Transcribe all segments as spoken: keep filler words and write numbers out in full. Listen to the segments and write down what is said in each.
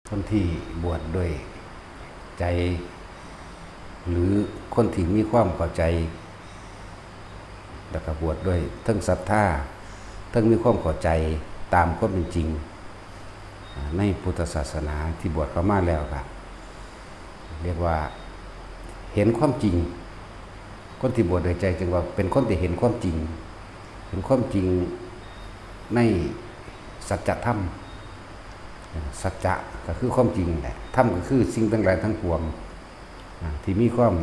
คนที่บวชด้วยใจ หรือคนที่มีความเข้าใจ แล้วก็บวชด้วยทั้งศรัทธา ทั้งมีความเข้าใจตามความเป็นจริง อ่า ในพุทธศาสนาที่บวชเข้ามาแล้วก็เรียกว่าเห็นความจริง คนที่บวชด้วยใจจึงว่าเป็นคนที่เห็นความจริง เห็นความจริงในสัจธรรม สัจจะก็คือความจริงแหละ ธรรมก็คือสิ่งทั้งหลายทั้งปวง อ่า ที่มีความ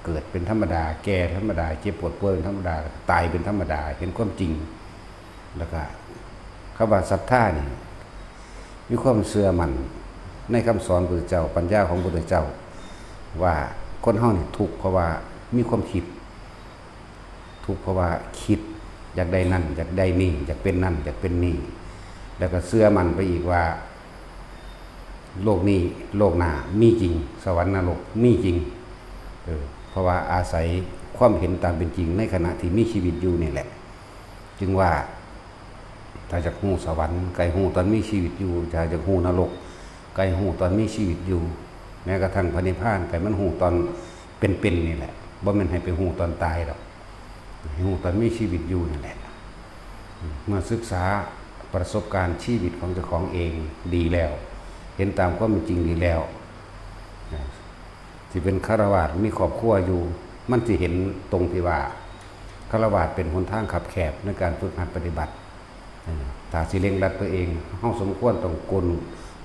เกิดเป็นธรรมดา แก่ธรรมดา เจ็บปวดป่วยเป็นธรรมดา ตายเป็นธรรมดา เห็นความจริง แล้วก็คำว่าศรัทธานี่ มีความเชื่อมั่นในคำสอนพุทธเจ้า ปัญญาของพุทธเจ้า ว่าคนเฮานี่ทุกข์เพราะว่ามีความคิด ทุกข์เพราะว่าคิดอยากได้นั่น อยากได้นี่ อยากเป็นนั่น อยากเป็นนี่ แล้วก็เชื่อมั่นไปอีกว่า โลกนี้ โลกหน้ามีจริง สวรรค์นรกมีจริง เออ เพราะว่าอาศัยความเห็นตามเป็นจริงในขณะที่มีชีวิตอยู่นี่แหละ จึงว่า ถ้าอยากฮู้สวรรค์ ก็ให้ฮู้ตอนมีชีวิตอยู่ ถ้าอยากฮู้นรก ก็ให้ฮู้ตอนมีชีวิตอยู่ แม้กระทั่งพระนิพพาน ก็ให้มันฮู้ตอนเป็นๆ นี่แหละ บ่แม่นให้ไปฮู้ตอนตายดอก ให้ฮู้ตอนมีชีวิตอยู่นั่นแหละ เมื่อศึกษาประสบการณ์ชีวิตของเจ้าของเองดีแล้ว เห็นตามความเป็นจริงดีแล้ว สิเป็นฆราวาสมีครอบครัวอยู่ มันสิเห็นตรงที่ว่า ฆราวาสเป็นหนทางคับแคบในการฝึกหัดปฏิบัติ เออ ถ้าสิเร่งรัดตัวเอง เฮาสมควรต้องโกน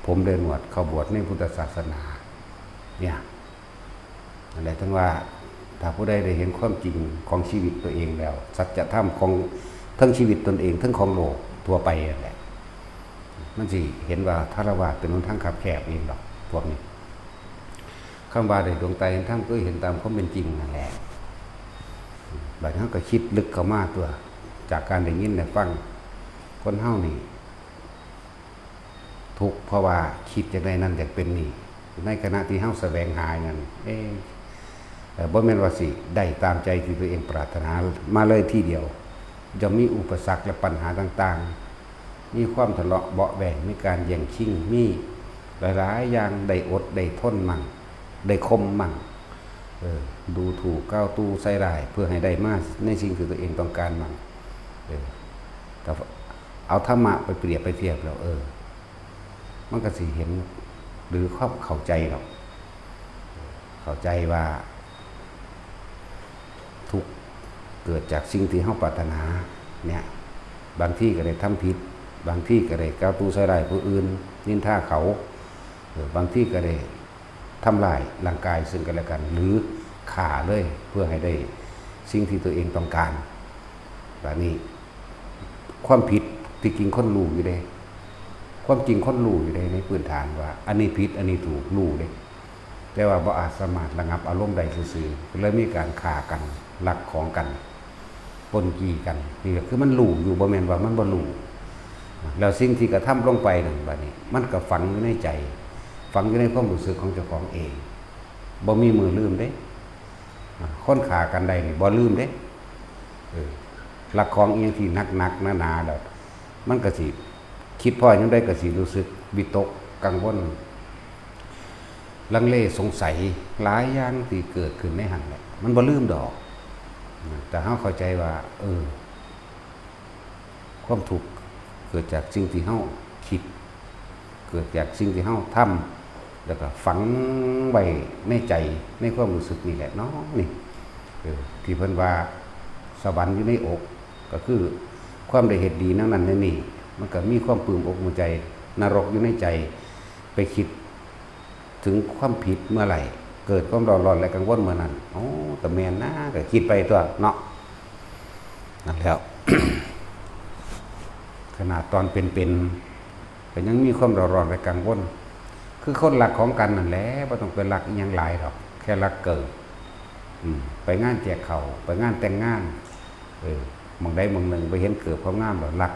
ผมและหนวดเข้าบวชในพุทธศาสนา เนี่ย นั่นแหละ ถึงว่า ถ้าผู้ใดได้เห็นความจริงของชีวิตตัวเองแล้ว สัจธรรมของทั้งชีวิตตนเอง ทั้งของโลกทั่วไปนั่นแหละ มันสิเห็นว่าฆราวาสเป็นหนทางคับแคบเองดอก พวกนี้ คำว่าได้ดวงตาเห็นธรรม คือเห็นตามความเป็นจริงนั่นแหละ บัดนี้เราก็คิดลึกเข้ามาตัว จากการได้ยินได้ฟัง คนเฮานี่ ทุกข์เพราะว่าคิดอยากได้นั่นอยากเป็นนี่ ในขณะที่เฮาแสวงหาอย่างนั้น เอ๊ะ เอ่อ บ่แม่นว่าสิได้ตามใจที่ตัวเองปรารถนามาเลยทีเดียว ย่อมมีอุปสรรคและปัญหาต่างๆ มีความทะเลาะเบาะแว้ง มีการแย่งชิง มีหลายๆ อย่าง ได้อดได้ทนมั่ง ได้ข่มมั่ง เออ ดูถูกกล่าวตู่ใส่ร้าย เพื่อให้ได้มาในสิ่งที่ตัวเองต้องการมั่ง เออ แต่เอาธรรมะไปเปรียบไปเทียบแล้ว เออ มันก็สิเห็น หรือความเข้าใจดอก เข้าใจว่า ทุกข์เกิดจากสิ่งที่เฮาปรารถนา เนี่ย บางทีก็ได้ทำผิด บางทีก็ได้กล่าวตู่ใส่ร้ายผู้อื่น นินทาเขา เออ บางทีก็ได้ทำร้ายร่างกายซึ่งกันและกัน หรือฆ่าเลย เพื่อให้ได้สิ่งที่ตัวเองต้องการ แบบนี้ ความผิดที่จริงคนรู้อยู่เด้ ความจริงคนรู้อยู่เด้ ในพื้นฐานว่า อันนี้ผิด อันนี้ถูก รู้เด้ แต่ว่าบ่อาจสามารถระงับอารมณ์ได้ซื่อๆ ก็เลยมีการฆ่ากัน ลักของกัน ปล้นจี้กัน นี่ก็คือมันรู้อยู่ บ่แม่นว่ามันบ่รู้ แล้วสิ่งที่กระทำลงไปนั่น บัดนี้ มันก็ฝังอยู่ในใจ ฝังอยู่ในความรู้สึกของเจ้าของเอง บ่มีมื้อลืมเด้ คนฆ่ากันได้นี่บ่ลืมเด้ เออ ลักของอีหยังที่หนักๆ หนาๆ แล้ว มันก็สิ คิดพ้อหยังได้ก็สิรู้สึกวิตกกังวล ลังเลสงสัย หลายอย่างที่เกิดขึ้นในหั่นแหละ มันบ่ลืมดอก แต่เฮาเข้าใจว่า เออ ความทุกข์เกิดจากสิ่งที่เฮาคิด เกิดจากสิ่งที่เฮาทำ แล้วก็ฝังไว้ในใจ ในความรู้สึกนี่แหละเนาะ นี่ เออ ที่เพิ่นว่าสวรรค์อยู่ในอก ก็คือความได้เฮ็ดดีแนวนั้นแนวนี้ มันก็มีความปลื้มอกปลื้มใจ นรกอยู่ในใจ ไปคิดถึงความผิดเมื่อไหร่ เกิดความเร่าร้อนและกังวลเมื่อนั้น โอ้ ก็แม่นนะ ก็คิดไปตัวเนาะ นั่นแหล้ว ขนาดตอนเป็นๆ ก็ยังมีความเร่าร้อนและกังวล คือคนลักของกันนั่นแหละ บ่ต้องไปลักอิหยังหลายดอก แค่ลักเกิบ อืม ไปงานแจกข้าว ไปงานแต่งงาน เออ หม่องใดหม่องหนึ่งไปเห็นเกิบเขางามแล้วลัก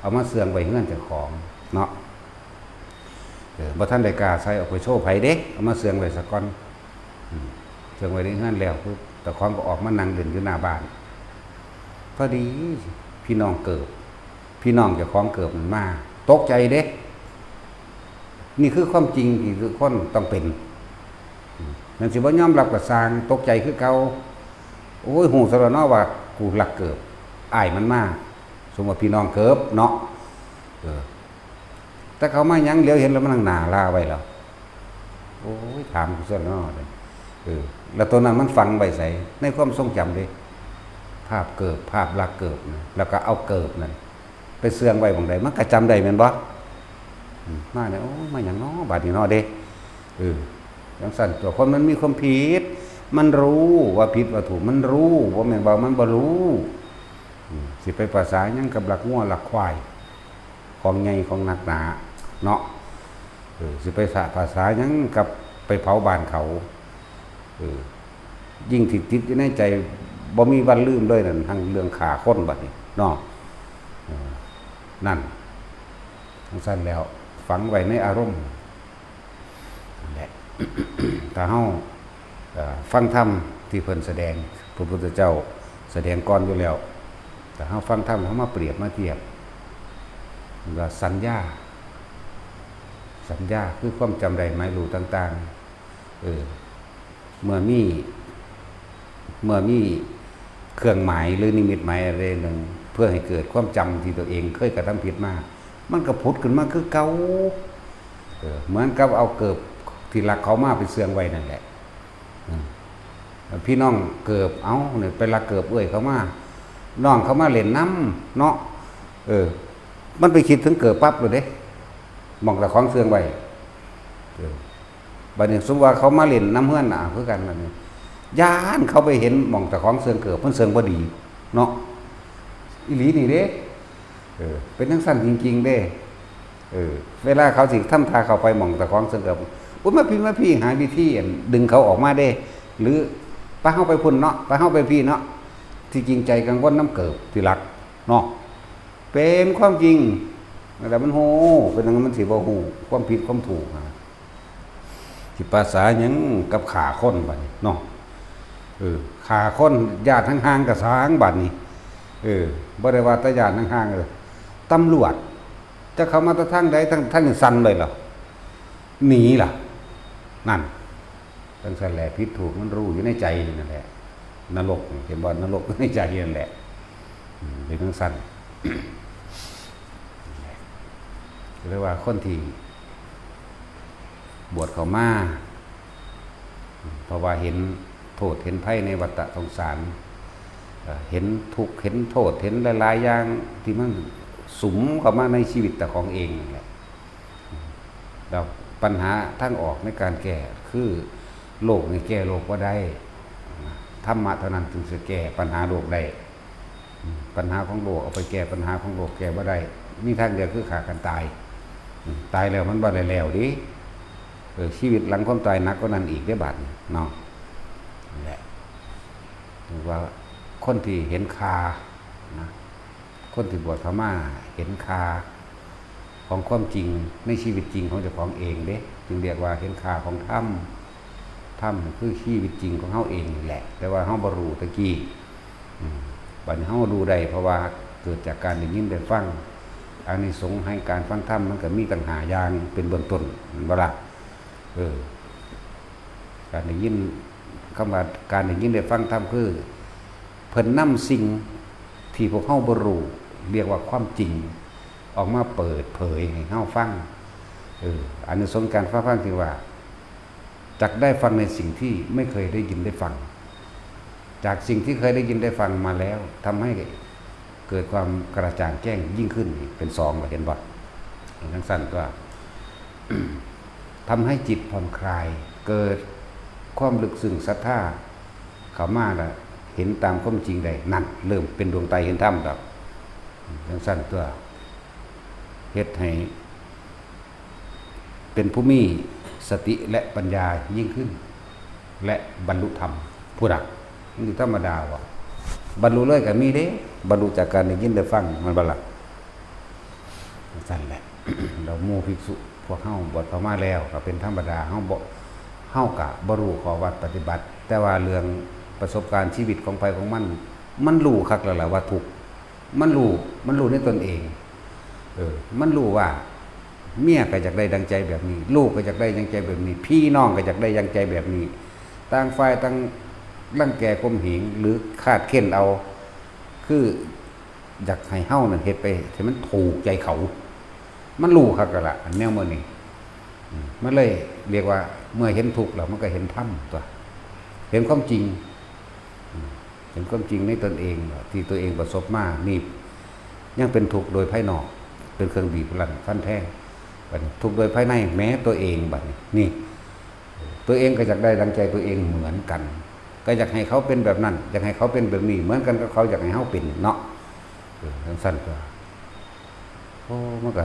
เอามาเสื่องไว้เฮือนเจ้าของเนาะ เออ บ่ทันได้กล้าใส่ออกไปโชว์ไผเด้ เอามาเสื่องไว้ซะก่อน อืม เสื่องไว้ในเฮือนแล้วปุ๊บ เจ้าของก็ออกมานั่งเล่นอยู่หน้าบ้าน พอดีพี่น้องเกิบ พี่น้องเจ้าของเกิบมันมา ตกใจเด้ นี่คือความจริงที่ทุกคนต้องเป็น อืม มันสิบ่ยอมรับก็ซ่าง ตกใจคือเก่า โอ้ย ฮู้ซะแล้วเนาะว่ากูลักเกิบ อ้ายมันมา สมมุติว่าพี่น้องเกิบเนาะ เออ แต่เขามาหยัง เหลียวเห็นแล้วมันนั่งหน้าลาไว้แล้ว โอ้ย ถามกูซะแล้วเนาะ เออ แล้วตัวนั้นมันฝังไว้ไส ในความทรงจำเด้ ภาพเกิบ ภาพลักเกิบนะ แล้วก็เอาเกิบนั่นไปเสื่องไว้หม่องใด มันก็จำได้แม่นบ่ อืม มาเนี่ย โอ้ มาหยังเนาะ บาดนี้เนาะเด้ เออ จังซั่นตัว คนมันมีความผิด มันรู้ว่าผิดว่าถูก มันรู้ บ่แม่นว่ามันบ่รู้ อืม สิไปภาษาหยังกับลักงัวลักควาย ของใหญ่ของหนักหนาเนาะ เออ สิไปสะภาษาหยังกับไปเผาบ้านเขา เออ ยิ่งที่ติดอยู่ในใจ บ่มีวันลืมเลยนั่น ทั้งเรื่องฆ่าคนบัดนี้เนาะ เออ นั่น จังซั่นแล้ว ฝังไว้ในอารมณ์นั่นแหละ ถ้าเฮา เอ่อ ฟังธรรมที่เพิ่นแสดง พระพุทธเจ้าแสดงก่อนอยู่แล้ว ถ้าเฮาฟังธรรม เฮามาเปรียบมาเทียบ ว่าสัญญา สัญญาคือความจำได้หมายรู้ต่างๆ เออ เมื่อมี เมื่อมีเครื่องหมายหรือนิมิตหมายอะไรหนึ่ง เพื่อให้เกิดความจำที่ตัวเองเคยกระทำผิดมา มันก็ผุดขึ้นมาคือเก่า เออ เหมือนกับเอาเกิบที่ลักเขามาไปเสื่องไว้นั่นแหละ อืม พี่น้องเกิบ เอ้า เนี่ย ไปลักเกิบเอื้อยเขามา น้องเขามาเล่นนำเนาะ เออ มันไปคิดถึงเกิบปั๊บเลยเด้ หม่องเจ้าของเสื่องไว้ เออ บัดนี้สมมุติว่าเขามาเล่นนำเฮือนน่ะ คือกันบัดนี้ ย้านเขาไปเห็นหม่องเจ้าของเสื่องเกิบ มันเสื่องบ่ดีเนาะ อีหลีนี่เด้ เออ เป็นจังซั่นจริงๆเด้ เออ เวลาเขาสิทำท่าเข้าไปหม่องเจ้าของเสื่องเกิบ อุ๊ย มาพี้ มาพี้ หาวิธี อั่น ดึงเขาออกมาเด้ หรือ ไป เฮาไปพุ้นเนาะ ไป เฮาไปพี้เนาะ ที่จริงใจกังวลนำเกิบที่ลักเนาะ เป็นความจริง แต่มันฮู้ เป็นหยังมันสิบ่ฮู้ ความผิดความถูกนะ สิภาษาหยังกับฆ่าคนบัดนี้เนาะ เออ ฆ่าคน ญาติห่างๆก็ซ่างบัดนี้ เออ บ่ได้ว่าแต่ญาติห่างๆ เออ ตำรวจ จะเข้ามาแต่ทางใด ทาง ทางสั่นเลยเหรอ หนีล่ะ นั่น จังซั่นแหละ ผิดถูกมันรู้อยู่ในใจนั่นแหละ นรก เห็นบ่ นรกอยู่ในใจนั่นแหละ อืม เป็นจังซั่น เรียกว่าคนที่บวชเข้ามา เพราะว่าเห็นโทษเห็นภัยในวัฏสงสาร เอ่อ เห็นทุกข์เห็นโทษ เห็นหลายๆอย่างที่มันสุมเข้ามาในชีวิตแต่ของเองนั่นแหละ แล้วปัญหาทางออกในการแก้คือ โลกนี่แก้โลกบ่ได้ ธรรมะเท่านั้นจึงสิแก้ปัญหาโลกได้ ปัญหาของโลกเอาไปแก้ปัญหาของโลกแก้บ่ได้ มีทางเดียวคือฆ่ากันตาย ตายแล้วมันบ่ได้แล้วเด้ เออ ชีวิตหลังความตายหนักกว่านั้นอีกเด้บัดนี้เนาะ นั่นแหละ ถือว่าคนที่เห็นค่านะ คนที่บวชเข้ามาเห็นค่าของความจริงในชีวิตจริงของเจ้าของเองเด้ จึงเรียกว่าเห็นค่าของธรรม ธรรมคือชีวิตจริงของเฮาเองนี่แหละ แต่ว่าเฮาบ่รู้ตะกี้ อืม บัดนี้เฮารู้ได้ เพราะว่าเกิดจากการได้ยินได้ฟัง อานิสงส์แห่งการฟังธรรมมันก็มีตั้งห้าอย่างเป็นเบื้องต้น แม่นบ่ล่ะ เออ การได้ยิน คำว่าการได้ยินได้ฟังธรรมคือ เพิ่นนำสิ่งที่พวกเฮาบ่รู้ เรียกว่าความจริง ออกมาเปิดเผยให้เฮาฟัง เออ อานิสงส์การฟัง ฟังที่ว่า จักได้ฟังในสิ่งที่ไม่เคยได้ยินได้ฟัง จากสิ่งที่เคยได้ยินได้ฟังมาแล้ว ทำให้เกิดความกระจ่างแจ้งยิ่งขึ้น เป็นสอง เห็นบ่ เห็นจังซั่นตัว ทำให้จิตผ่อนคลาย เกิดความลึกซึ้งศรัทธา เข้ามาแล้วเห็นตามความจริงได้ นั่น เริ่มเป็นดวงตาเห็นธรรมครับ จังซั่นตัว เฮ็ดให้ เป็นผู้มีสติและปัญญายิ่งขึ้น และบรรลุธรรม พุ้นน่ะ มันอยู่ธรรมดาว่ะ บรรลุเลยก็มีเด้ บรรลุจากการได้ยินได้ฟัง แม่นบ่ล่ะ จังซั่นแหละ แล้วหมู่ภิกษุพวกเฮาบวชเข้ามาแล้วก็เป็นธรรมดา เฮาบ่ เฮาก็บ่รู้ข้อวัดปฏิบัติ แต่ว่าเรื่องประสบการณ์ชีวิตของไผของมัน มันรู้คักแล้วล่ะว่าทุกข์ มันรู้ มันรู้ในตนเอง เออ มันรู้ว่า เมียก็อยากได้ดังใจแบบนี้ ลูกก็อยากได้ดังใจแบบนี้ พี่น้องก็อยากได้ดังใจแบบนี้ ต่างฝ่ายต่างรังแกข่มเหงหรือคาดเข็นเอา คืออยากให้เฮานั่นเฮ็ดไปให้มันถูกใจเขา มันรู้คักแล้วล่ะ อันแนวมื้อนี้ อืม มันเลยเรียกว่าเมื่อเห็นทุกข์แล้วมันก็เห็นธรรมตั๊ว เห็นความจริง อืม เห็นความจริงในตนเองว่าที่ตัวเองประสบมานี่ยังเป็นทุกข์โดยภายนอก เป็นเครื่องบีบรัดฟันแทง บัดนี้ทุกข์โดยภายในแม้ตัวเอง บัดนี้นี่ ตัวเองก็อยากได้ดังใจตัวเองเหมือนกัน ก็อยากให้เขาเป็นแบบนั้น อยากให้เขาเป็นแบบนี้ เหมือนกันกับเขาอยากให้เขาเป็นเนาะ เออ จั่งซั้นก็ โอ้ มันก็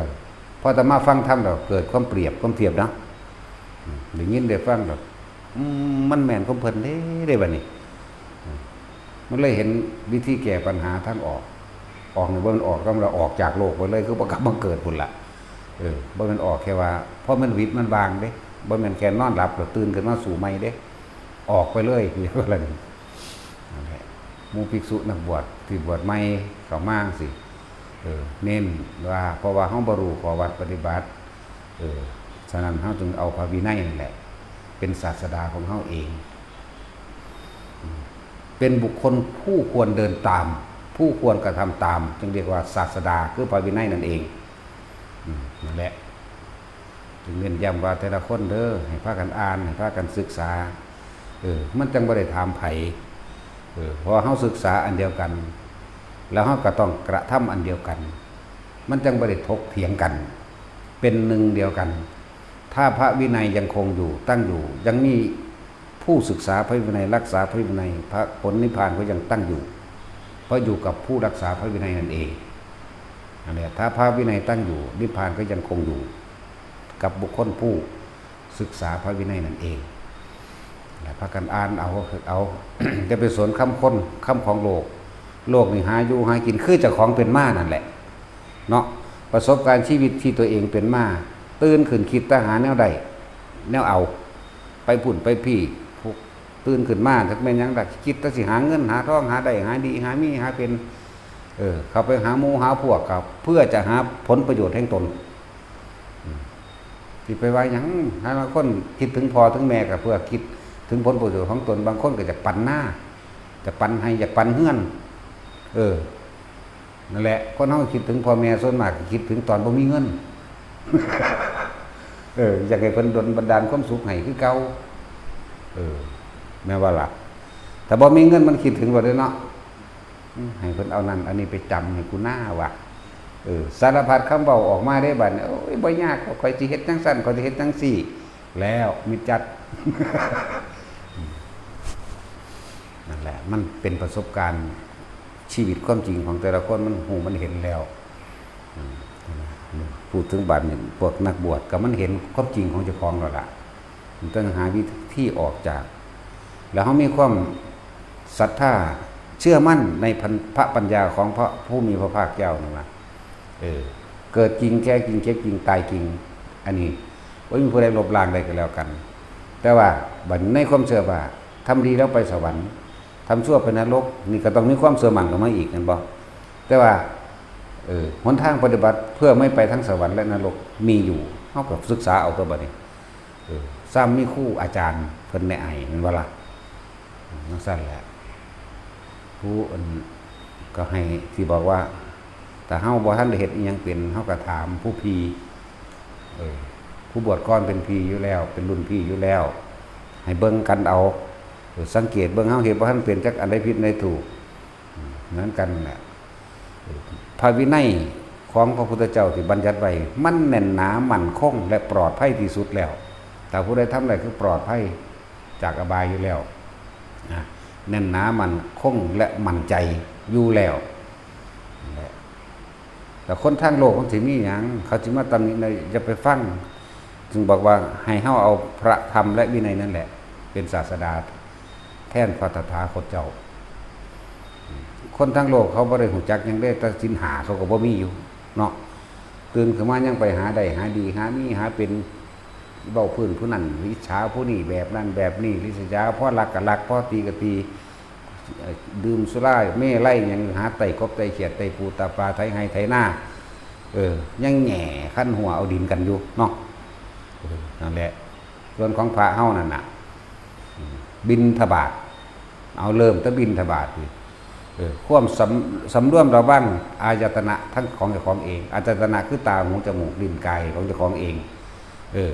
พออาตมาฟังธรรมแล้วเกิดความเปรียบความเทียบเนาะ อืม ได้ยินได้ฟังแล้ว อืม มันแม่นของเพิ่นเด้ เด้บัดนี้ อืม มันเลยเห็นวิธีแก้ปัญหาทางออก ออกนี่บ่แม่นออก ก็มันออกจากโลกไปเลย คือบ่กลับมาเกิดพุ้นล่ะ เออ บ่แม่นออกแค่ว่า พอมันหวิดมันวางเด้ บ่แม่นแค่นอนหลับแล้วตื่นขึ้นมาสู้ใหม่เด้ ออกไปเลย เรียกว่าอะไรนี่ นั่นแหละ หมู่ภิกษุนักบวชที่บวชใหม่เข้ามาจั่งซี้ เออ เน้นว่า เพราะว่าเฮาบ่รู้ข้อวัดปฏิบัติ เออ ฉะนั้นเฮาจึงเอาพระวินัยนั่นแหละ เป็นศาสดาของเฮาเอง อืม เป็นบุคคลผู้ควรเดินตาม ผู้ควรกระทำตาม จึงเรียกว่าศาสดา คือพระวินัยนั่นเอง อืม นั่นแหละ จึงเน้นย้ำว่าแต่ละคนเด้อ ให้พากันอ่าน ให้พากันศึกษา เออ มันจั่งบ่ได้ถามไผ เออ เพราะว่าเฮาศึกษาอันเดียวกัน แล้วเฮาก็ต้องกระทำอันเดียวกัน มันจั่งบ่ได้ถกเถียงกัน เป็นหนึ่งเดียวกัน ถ้าพระวินัยยังคงอยู่ ตั้งอยู่ ยังมีผู้ศึกษาพระวินัย รักษาพระวินัย พระ ผลนิพพานก็ยังตั้งอยู่ เพราะอยู่กับผู้รักษาพระวินัยนั่นเอง นั่นแหละ ถ้าพระวินัยตั้งอยู่ นิพพานก็ยังคงอยู่ กับบุคคลผู้ศึกษาพระวินัยนั่นเอง และพากันอ่านเอา เอา อย่าไปสนคำคน คำของโลก โลกนี่หาอยู่หากิน คือเจ้าของเป็นมานั่นแหละ เนาะ ประสบการณ์ชีวิตที่ตัวเองเป็นมา ตื่นขึ้นคิดแต่หาแนวได้ แนวเอา ไปพุ้นไปพี้ พวก ตื่นขึ้นมา จักแม่นหยังล่ะ คิดแต่สิหาเงิน หาทอง หาได้ หาดี หามี หาเป็น เออ เข้าไปหาหมู่หาพวก ก็เพื่อจะหาผลประโยชน์แห่งตน อืม สิไปว่าหยัง หาลางคนคิดถึงพ่อถึงแม่ก็เพื่อคิดถึงผลประโยชน์ของตน บางคนก็อยากปันนา จะปันไฮ่ อยากปันเฮือน เออ นั่นแหละ คนเฮาคิดถึงพ่อแม่ส่วนมากก็คิดถึงตอนบ่มีเงิน เออ อยากให้เพิ่นดลบันดาลความสุขให้คือเก่า เออ แม่นบ่ล่ะ ถ้าบ่มีเงินมันคิดถึงบ่ได้เนาะ อืม ให้เพิ่นเอานั่นอันนี้ไปจำให้กูหน้าว่ะ เออ สารพัดคำเว้าออกมาได้บัดนี้ โอ้ย บ่ยาก ข้อยสิเฮ็ดจั่งซั้น ข้อยสิเฮ็ดจั่งซี้ แล้วมิจจัด นั่นแหละ มันเป็นประสบการณ์ชีวิตความจริงของแต่ละคน มันฮู้มันเห็นแล้ว อืม พูดถึงบัดนี้ พวกนักบวชก็มันเห็นความจริงของเจ้าของแล้วล่ะ มันต้องหาวิธีออกจาก แล้วเฮามีความศรัทธาเชื่อมั่นในพัน- พระปัญญาของพระผู้มีพระภาคเจ้านั่นล่ะ เออ เกิดจริง แก่จริง เจ็บจริง ตายจริง อันนี้บ่มีผู้ใดลบล้างได้ก็แล้วกัน แต่ว่าบัดในความเชื่อว่าทำดีแล้วไปสวรรค์ ทำชั่วไปนรก นี่ก็ต้องมีความเชื่อมั่นเข้ามาอีก แม่นบ่ แต่ว่า เออ หนทางปฏิบัติเพื่อไม่ไปทั้งสวรรค์และนรกมีอยู่ เฮาก็ศึกษาเอาตั๊วบัดนี้ เออ ซ้ำมีครูอาจารย์เพิ่นแนะให้ แม่นบ่ล่ะ จั่งซั้นแหละ ผู้อัน ก็ให้ที่บอกว่า ถ้าเฮาบ่ทันได้เฮ็ดอิหยังเป็น เฮาก็ถามผู้พี่ เออ ผู้บวชก่อนเป็นพี่อยู่แล้ว เป็นรุ่นพี่อยู่แล้ว ให้เบิ่งกันเอา เออ สังเกตเบิ่ง เฮาเฮ็ดบ่ทันเป็นจักอันใดผิดอันใดถูก อืม เหมือนกันแหละ เออ พระวินัยของพระพุทธเจ้าที่บัญญัติไว้ มันแน่นหนามั่นคงและปลอดภัยที่สุดแล้ว ถ้าผู้ใดทำได้คือปลอดภัยจากอบายอยู่แล้ว นะ แน่นหนามั่นคงและมั่นใจอยู่แล้ว นั่นแหละ แต่คนทางโลกมันสิมีหยัง เขาสิมาตำหนิใน อย่าไปฟัง จึงบอกว่าให้เฮาเอาพระธรรมและวินัยนั่นแหละ เป็นศาสดาแทนพระตถาคตเจ้า คนทางโลกเขาบ่ได้ฮู้จักหยังเด้ แต่ศีลห้าเขาก็บ่มีอยู่เนาะ ตื่นขึ้นมายังไปหาได้ หาดี หามี หาเป็น เว้าพื้นผู้นั้น อิจฉาผู้นี้ แบบนั้นแบบนี้ ริษยา พอรักก็รัก พอตีก็ตี เอ่อ ดื่มสุราเมรัยหยัง หาไต่กบไต่เขียด ไต่ปูไต่ปลา ไถไฮ่ไถนา เออ ยังแหย่คันหัวเอาดินกันอยู่เนาะ เออ นั่นแหละ ส่วนของพระเฮานั่นน่ะ อืม บิณฑบาต เอาเริ่มแต่บิณฑบาตนี่ เออ ความสำ สำรวมระวังอายตนะทั้งของเจ้าของเอง อายตนะคือตา หู จมูก ลิ้น กายของเจ้าของเอง เออ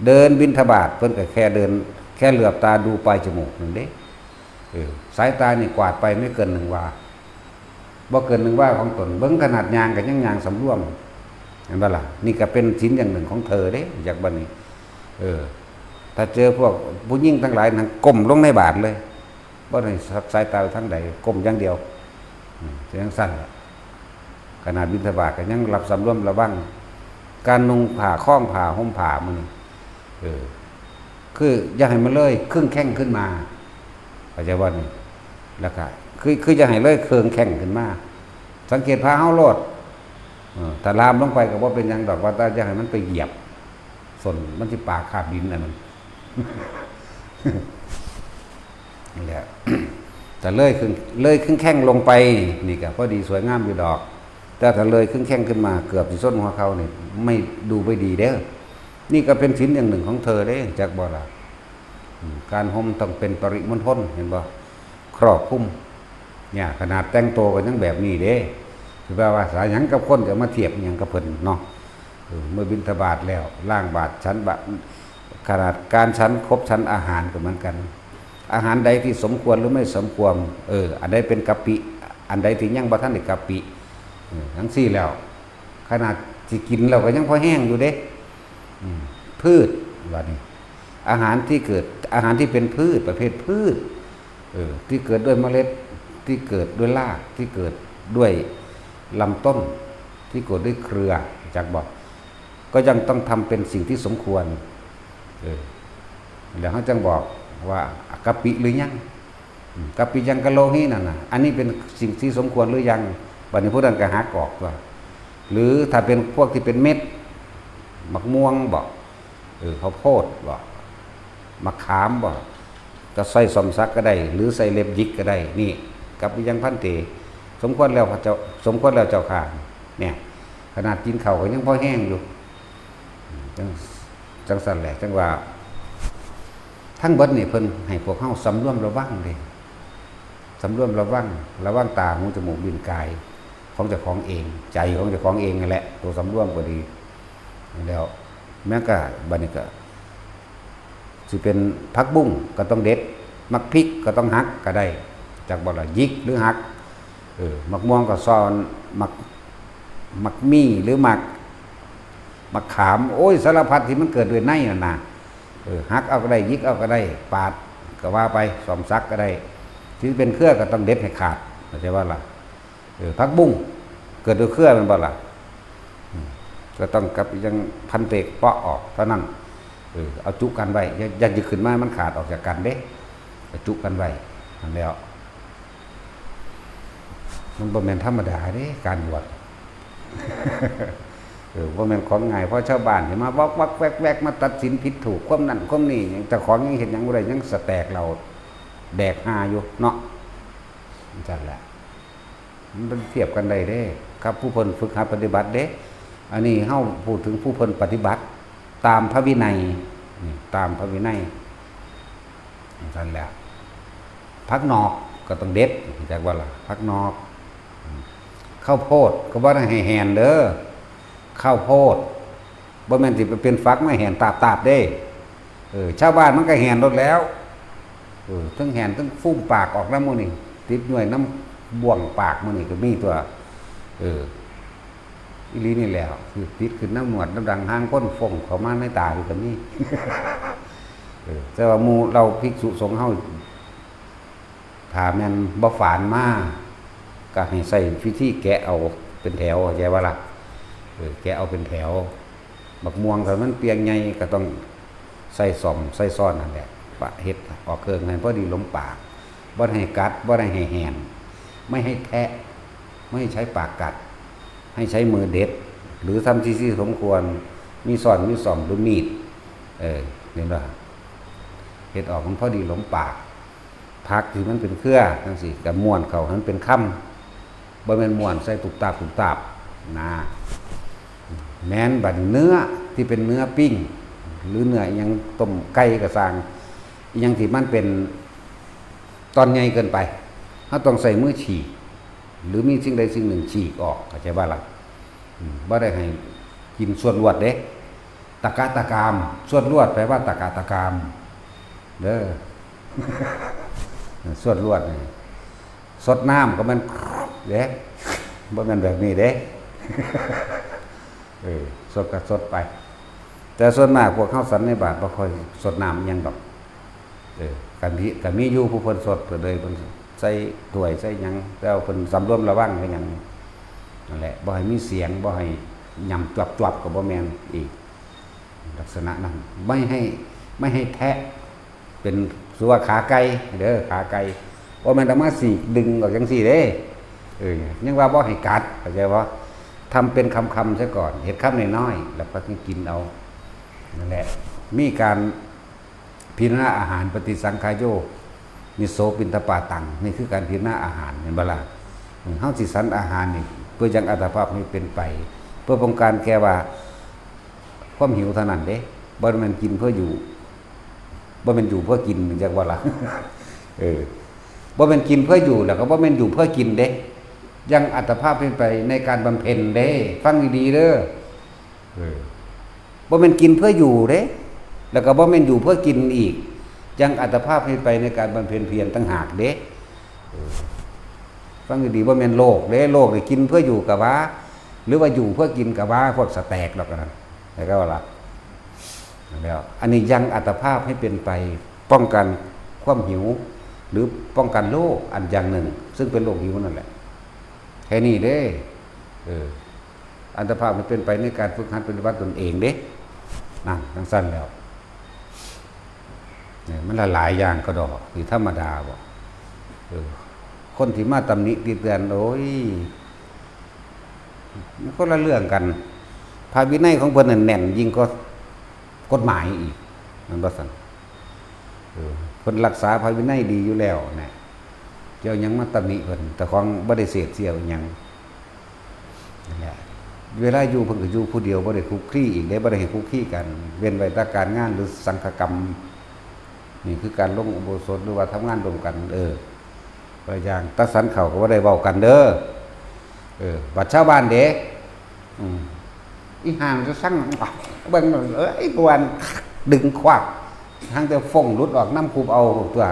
เดินบิณฑบาต เพิ่นก็แค่เดิน แค่เหลือบตาดูปลายจมูกนั่นเด้ เออ สายตานี่กวาดไปไม่เกินหนึ่งวา บ่เกินหนึ่งวาของตน เบิ่งขนาดย่างก็ยังย่างสำรวม เห็นบ่ล่ะ นี่ก็เป็นศีลอย่างหนึ่งของเธอเด้ จากบัดนี้ เออ ถ้าเจอพวกผู้หญิงทั้งหลายนั่งก้มลงในบาตรเลย บ่ได้สักสายตาไปทางใด ก้มอย่างเดียว อืม จังซั่นล่ะ ขนาดบิณฑบาตก็ยังรับสำรวมระวัง การนุ่งผ้า คล้องผ้า ห่มผ้ามื้อนี้ เออ คืออย่าให้มันเลยครึ่งแข้งขึ้นมา เข้าใจบ่นี่ แล้วก็ คือ คืออย่าให้เลยครึ่งแข้งขึ้นมา สังเกตพระเฮาโลด เออ ถ้าลามลงไปก็บ่เป็นหยังดอก ว่าแต่อย่าให้มันไปเหยียบ ส้นมันสิปากคาบดินอันนั้น นี่แหละ แต่เลยครึ่ง เลยครึ่งแข้งลงไป นี่ก็พอดีสวยงามอยู่ดอก แต่ถ้าเลยครึ่งแข้งขึ้นมาเกือบสิส้นหัวเข่านี่ ไม่ ดูไม่ดีเด้อ นี่ก็เป็นศีลอย่างหนึ่งของเธอเด้ จักบ่ล่ะ อืม การห่มต้องเป็นปริมณฑล เห็นบ่ ครอบคลุม เนี่ย ขนาดแต่งตัวก็ยังแบบนี้เด้ สิไปว่าสาหยังกับคนจะมาเทียบอิหยังกับเพิ่นเนาะ เออ เมื่อบิณฑบาตแล้ว ล้างบาตร ฉันบาตร ขนาดการฉันครบฉันอาหารก็เหมือนกัน อาหารใดที่สมควรหรือไม่สมควร เออ อันใดเป็นกัปปิ อันใดที่ยังบ่ทันได้กัปปิ เออ จั่งซี้แล้ว ขนาดสิกินแล้วก็ยังพอแห้งอยู่เด้ อืม พืช ว่านี่ อาหารที่เกิด อาหารที่เป็นพืช ประเภทพืช เออ ที่เกิดด้วยเมล็ด ที่เกิดด้วยราก ที่เกิดด้วยลำต้น ที่เกิดด้วยเครือ จักบอก ก็ยังต้องทำเป็นสิ่งที่สมควร เออ แล้วเขาจังบอกว่า กัปปิหรือยัง อืม กัปปิยังกะโลหินั่นน่ะ อันนี้เป็นสิ่งที่สมควรหรือยัง บัดนี้พวกนั้นก็หักออกตัว หรือถ้าเป็นพวกที่เป็นเม็ด มะม่วงบ่ เออ ข้าวโพดบ่ มะขามบ่ ก็ใส่ส้อมสักก็ได้ หรือใส่เล็บหยิกก็ได้ นี่ กัปปิยังภันเต สมควรแล้วพระเจ้า สมควรแล้วเจ้าข้า เนี่ย ขนาดกินข้าวก็ยังพอแห้งอยู่ จั่ง จั่งซั่นแหละ จั่งว่า ทั้งเบิดนี่เพิ่นให้พวกเฮาสำรวมระวังเด้ สำรวมระวัง ระวังตา หู จมูก ลิ้น กาย ของเจ้าของเอง ใจของเจ้าของเองนั่นแหละ ตัวสำรวมก็ดี แล้วแม้กะบัดนี้ก็ สิเป็นผักบุ้งก็ต้องเด็ด หมากพริกก็ต้องหักก็ได้ จักบ่ล่ะ หยิกหรือหัก เออ มะม่วงก็ซ่อน หมาก หมากมี่หรือหมาก หมากขาม โอ้ย สารพัดที่มันเกิดด้วยในนั่นน่ะ เออ หักเอาก็ได้ หยิกเอาก็ได้ ปาดก็ว่าไป ส้อมสักก็ได้ ที่เป็นเครือก็ต้องเด็ดให้ขาด เข้าใจบ่ล่ะ เออ ผักบุ้ง เกิดด้วยเครือแม่นบ่ล่ะ อืม ก็ต้องกับยังภันเตเปาะออกเท่านั้น เออ เอาจุกันไว้ อย่า อย่าหยิบขึ้นมา มันขาดออกจากกันเด้ เอาจุกันไว้ นั่นแหล้ว มันบ่แม่นธรรมดาเด้ การบวช เออ บ่แม่นของง่าย เพราะชาวบ้านสิมาวักวักแวกแวก มาตัดสินผิดถูก ความนั่นความนี่ เจ้าของยังเฮ็ดหยังบ่ได้ ยังสะแตกเหล้าแดกฮาอยู่เนาะ จั่งซั่นแหละ มันเทียบกันได้เด้ กับผู้เพิ่นฝึกหัดปฏิบัติเด้ อันนี้เฮาพูดถึงผู้เพิ่นปฏิบัติตามพระวินัย นี่ ตามพระวินัย จั่งซั่นแหละ ผักนอกก็ต้องเด็ด รู้จักบ่ล่ะ ผักนอก ข้าวโพดก็บ่ได้ให้แหนเด้อ ข้าวโพด บ่แม่นสิไปเป็นฝักมาแหนตาบๆเด้ เออ ชาวบ้านมันก็แหนโลดแล้ว เออ ทั้งแหนทั้งฟูมปากออกนำหมู่นี่ ติดย้วยนำบ่วงปากหมู่นี่ก็มีตัว เออ อีหลีนี่แหละ คือติดขึ้นนำหนวดนำดัง ห่างคนฟงเข้ามาในตาอยู่ก็มี เออ แต่ว่าหมู่เราภิกษุสงฆ์เฮา ถ้าแม่นบ่ฝานมา ก็ให้ใช้วิธีแกะเอาเป็นแถว เข้าใจบ่ล่ะ เออ แกะเอาเป็นแถว บักม่วงถ้ามันเปียงใหญ่ก็ต้องใส่ส้อมใส่ซ้อนนั่นแหละ ปะ เฮ็ดออกเครื่องให้พอดีหลมปาก บ่ให้กัด บ่ให้แหน ไม่ให้แทะ ไม่ให้ใช้ปากกัด ให้ใช้มือเด็ด หรือทำที่ที่สมควร มีซ้อน มีส้อม หรือมีด เออ เห็นบ่ เฮ็ดออกมันพอดีหลมปาก ผักที่มันเป็นเครือจั่งซี้ ก็ม้วนเข้าให้มันเป็นคำ บ่แม่นม้วนใส่ตุบตาบตุบตาบนะ แม่น บัดนี้เนื้อที่เป็นเนื้อปิ้ง หรือเนื้ออิหยัง ต้มไก่ก็ซ่าง อิหยังที่มันเป็นตอนใหญ่เกินไป เราต้องใช้มือฉีก หรือมีสิ่งใดสิ่งหนึ่งฉีกออก เข้าใจบ่ล่ะ? อืม บ่ได้ให้กินส่วนลวดเด้ ตะกะตะกาม ส่วนลวดแปลว่าตะกะตะกาม เด้อ ส่วนลวดนี่ ซดน้ำก็แม่นเด้ บ่แม่นแบบนี้เด้ เออ ซดก็ซดไป แต่ส่วนมากพวกเฮาสันนิบาตบ่ค่อยซดน้ำอิหยังดอก เออ ก็มี ก็มีอยู่ผู้เพิ่นซด เพิ่นเลย เพิ่นใส่ถ้วยใส่หยัง แต่ว่าเพิ่นสำรวมระวังคือหยัง นั่นแหละ บ่ให้มีเสียง บ่ให้หย่ำจวบๆ ก็บ่แม่นอีก ลักษณะนั้น ไม่ให้ ไม่ให้แทะ เป็น คือว่าขาไก่เด้อ ขาไก่ บ่แม่นเอามาสีกดึงออกจังซี่เด้ เออ ยังว่าบ่ให้กัด เข้าใจบ่? ทำเป็นคำๆ ซะก่อน เฮ็ดคำน้อยๆ แล้วก็กินเอา นั่นแหละ มีการพิจารณาอาหาร ปฏิสังขายโยนิสโสปิณฑปาตัง นี่คือการพิจารณาอาหาร เห็นบ่ล่ะ? อืม เฮาสิฉันอาหารนี่ เพื่อยังอัตภาพให้เป็นไป เพื่อป้องกันแก่ว่า ความหิวเท่านั้นเด้ บ่แม่นกินเพื่ออยู่ บ่แม่นอยู่เพื่อกิน จักว่าล่ะ เออ บ่แม่นกินเพื่ออยู่ แล้วก็บ่แม่นอยู่เพื่อกินเด้ ยังอัตภาพเป็นไปในการบำเพ็ญเด้ ฟังดีๆ เด้อ เออ บ่แม่นกินเพื่ออยู่เด้ แล้วก็บ่แม่นอยู่เพื่อกินอีก ยังอัตภาพเป็นไปในการบำเพ็ญเพียรต่างหากเด้ เออ ฟังดีๆ บ่แม่นโลกเด้ โลกนี่กินเพื่ออยู่ก็ว่า หรือว่าอยู่เพื่อกินก็ว่า พวกสแต็กดอกอันนั้น แล้วก็ว่าล่ะ แล้วอันนี้ยังอัตภาพให้เป็นไปป้องกันความหิว หรือป้องกันโรคอันอย่างหนึ่ง ซึ่งเป็นโรคหิวนั่นแหละ แค่นี้เด้ เออ อัตภาพให้เป็นไปในการฝึกหัดปฏิบัติตนเองเด้ นั่น จั่งซั้นแล้ว เนี่ย มันหลายๆ อย่างก็ดอก นี่ธรรมดาบ่ เออ คนที่มาตำหนิติเตียน โอ้ย มันคนละเรื่องกัน พระวินัยของเพิ่นนั่นแน่นยิ่งกว่ากฎหมายอีก แม่นบ่ซั่น? เออ เพิ่นรักษาพระวินัยดีอยู่แล้วนะ เจ้าหยังมาตำหนิเพิ่น แต่ของบ่ได้เสพเสียอิหยัง นั่นแหละ เวลาอยู่เพิ่นก็อยู่ผู้เดียว บ่ได้คลุกคลีอีกเด้ บ่ได้ให้คลุกคลีกัน เว้นไว้แต่การงานหรือสังฆกรรม นี่คือการลงอุโบสถหรือว่าทำงานร่วมกัน เออ บ่ได้ย่าง แต่ฉันข้าวก็บ่ได้เว้ากันเด้อ เออ บัดชาวบ้านเด้ อืม อีห่ามันจะสั่ง เบิ่ง เอ้ย ปวน ดึงควัก ทั้งแต่ฟงหลุดออกนำคุบเอาตัว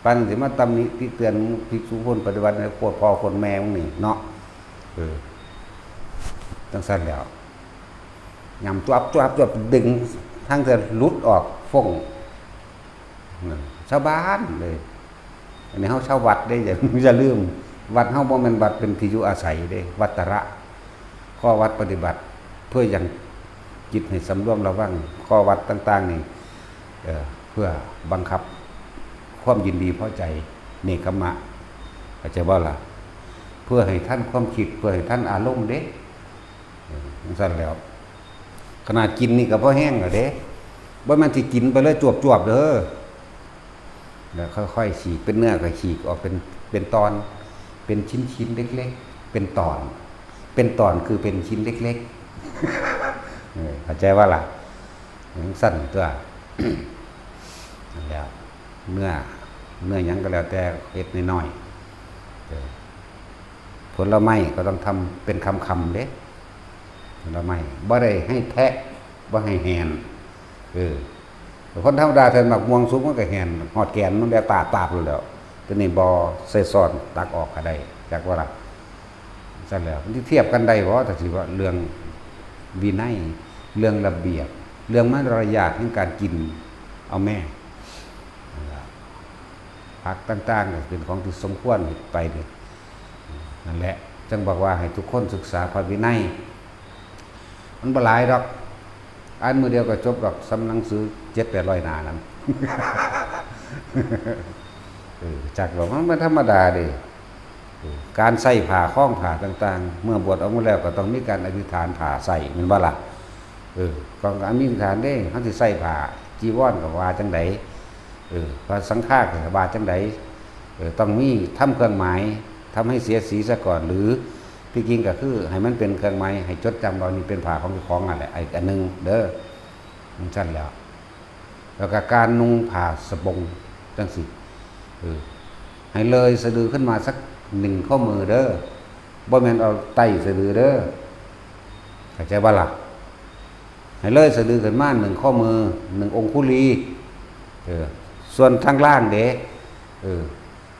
ปานสิมาตำหนิติเตียนภิกษุคนปฏิบัติในโคตรพ่อโคตรแม่มึงนี่เนาะ เออ จั่งซั้นแล้ว หย่ำจวบจวบจวบ ดึง ทั้งแต่หลุดออกฟง นั่น ชาวบ้านเลย อันนี้เฮาชาววัดเด้ อย่า อย่าลืม วัดเฮาบ่แม่นวัดเป็นที่อยู่อาศัยเด้ วัตระ ข้อวัดปฏิบัติ เพื่อยังจิตให้สำรวมระวัง ข้อวัดต่างๆ นี่ เอ่อ เพื่อบังคับความยินดีพอใจ เนกขัมมะ เข้าใจบ่ล่ะ? เพื่อให้ทันความคิด เพื่อให้ทันอารมณ์เด้ เออ จั่งซั้นแล้ว ขนาดกินนี่ก็พอแฮงแล้วเด้ บ่แม่นสิกินไปเลยจวบๆ เด้อ แล้วค่อยๆ ฉีก เป็นเนื้อก็ฉีกออกเป็น เป็นตอน เป็นชิ้นๆ เล็กๆ เป็นตอน เป็นตอนคือเป็นชิ้นเล็กๆ เออ เข้าใจบ่ล่ะ? จั่งซั้นตัว นั่นแหละ เนื้อ เนื้อหยังก็แล้วแต่ เฮ็ดน้อยๆ เออ ผลไม้ก็ต้องทำเป็นคำๆ เด้ ผลไม้ บ่ได้ให้แทะ บ่ให้แหน เออ คนธรรมดา ถ้าหมากม่วงสุกมันก็แหนฮอดแก่นมันแล้ว ตาบๆ อยู่แล้ว แต่นี่บ่ ใส่ซ้อนตักออกก็ได้ จักว่าล่ะ ซั่นแล้ว มันสิเทียบกันได้บ่ ถ้าสิว่าเรื่องวินัย เรื่องระเบียบ เรื่องมารยาทแห่งการกิน เอาแม่ นั่นล่ะ ผักต่างๆ ก็เป็นของที่สมควรไปเด้อ นั่นแหละ จั่งบอกว่าให้ทุกคนศึกษาพระวินัย มันบ่หลายดอก อ่านมื้อเดียวก็จบดอก ส่ำหนังสือเจ็ดแปดร้อยหน้านั่น เออ จักดอก มันบ่ธรรมดาเด้ เออ การใส่ผ้าคล้องผ้าต่างๆ เมื่อบวชออกมาแล้วก็ต้องมีการอธิษฐานผ้าใส่ แม่นบ่ล่ะ? เออ ก็อธิษฐานเด้ เฮาสิใส่ผ้าจีวรก็ว่าจั่งใด เออ พระสังฆาก็ว่าจั่งใด เออ ต้องมีทำเครื่องหมาย ทำให้เสียสีซะก่อน หรือ ที่จริงก็คือให้มันเป็นเครื่องหมายให้จดจำว่านี่เป็นผ้าของเจ้าของนั่นแหละ ไอ้อันหนึ่งเด้อ จั่งซั่นแหล้ว แล้วก็การนุ่งผ้าสบงจั่งซี้ เออ ให้เลยสะดือขึ้นมาสักหนึ่งข้อมือเด้อ บ่แม่นเอาไต่สะดือเด้อ เข้าใจบ่ล่ะ ให้เลยสะดือขึ้นมาหนึ่งข้อมือ หนึ่งองคุลี เออ ส่วนทางล่างเด้ เออ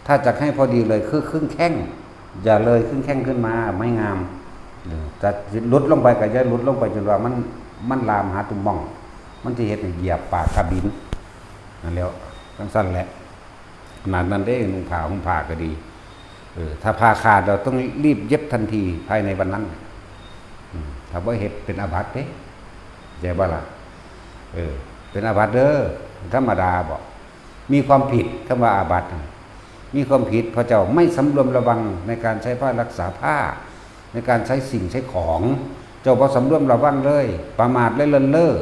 ถ้าจะให้พอดีเลยคือครึ่งแข้ง อย่าเลยครึ่งแข้งขึ้นมา ไม่งาม เออ จะหลุดลงไปก็อย่าหลุดลงไปจนว่ามัน มันลามหาตุ่มหม่อง มันสิเฮ็ดให้เหยียบปากกาบิน นั่นแหล้ว จั่งซั่นแหละ ขนาดนั้นเด้ นุ่งผ้าห่มผ้าก็ดี เออ ถ้าผ้าขาดเราต้องรีบเย็บทันทีภายในวันนั้น อืม ถ้าบ่เฮ็ดเป็นอาบัติเด้ เข้าใจบ่ล่ะ เออ เป็นอาบัติเด้อ ธรรมดาบ่ มีความผิด คำว่าอาบัติ มีความผิด เพราะเจ้าไม่สำรวมระวังในการใช้ผ้ารักษาผ้า ในการใช้สิ่งใช้ของ เจ้าบ่สำรวมระวังเลย ประมาทและเลินเล่อ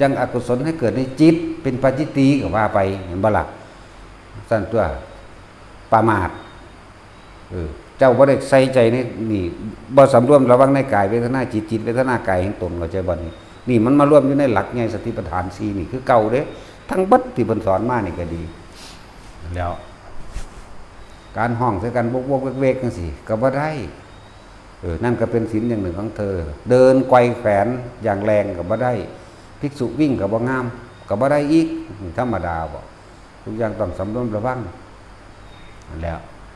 ยังอกุศลให้เกิดในจิต เป็นปาจิตตีย์ก็ว่าไป เห็นบ่ล่ะ ซั่นตั๊ว ประมาท เออ เจ้าบ่ได้ใส่ใจในนี่ บ่สำรวมระวังในกายเวทนาจิต จิตเวทนากายแห่งตน เข้าใจบ่นี่ นี่มันมารวมอยู่ในหลักใหญ่สติปัฏฐานสี่นี่คือเก่าเด้ ทั้งเบิดที่เพิ่นสอนมานี่ก็ดี แล้ว การฮ้องใส่กันวกๆเวกๆจั่งซี้ก็บ่ได้ เออ นั่นก็เป็นศีลอย่างหนึ่งของเธอ เดินไกวแขนอย่างแรงก็บ่ได้ ภิกษุวิ่งก็บ่งาม ก็บ่ได้อีก ธรรมดาบ่ ทุกอย่างต้องสำรวมระวัง นั่นแหละ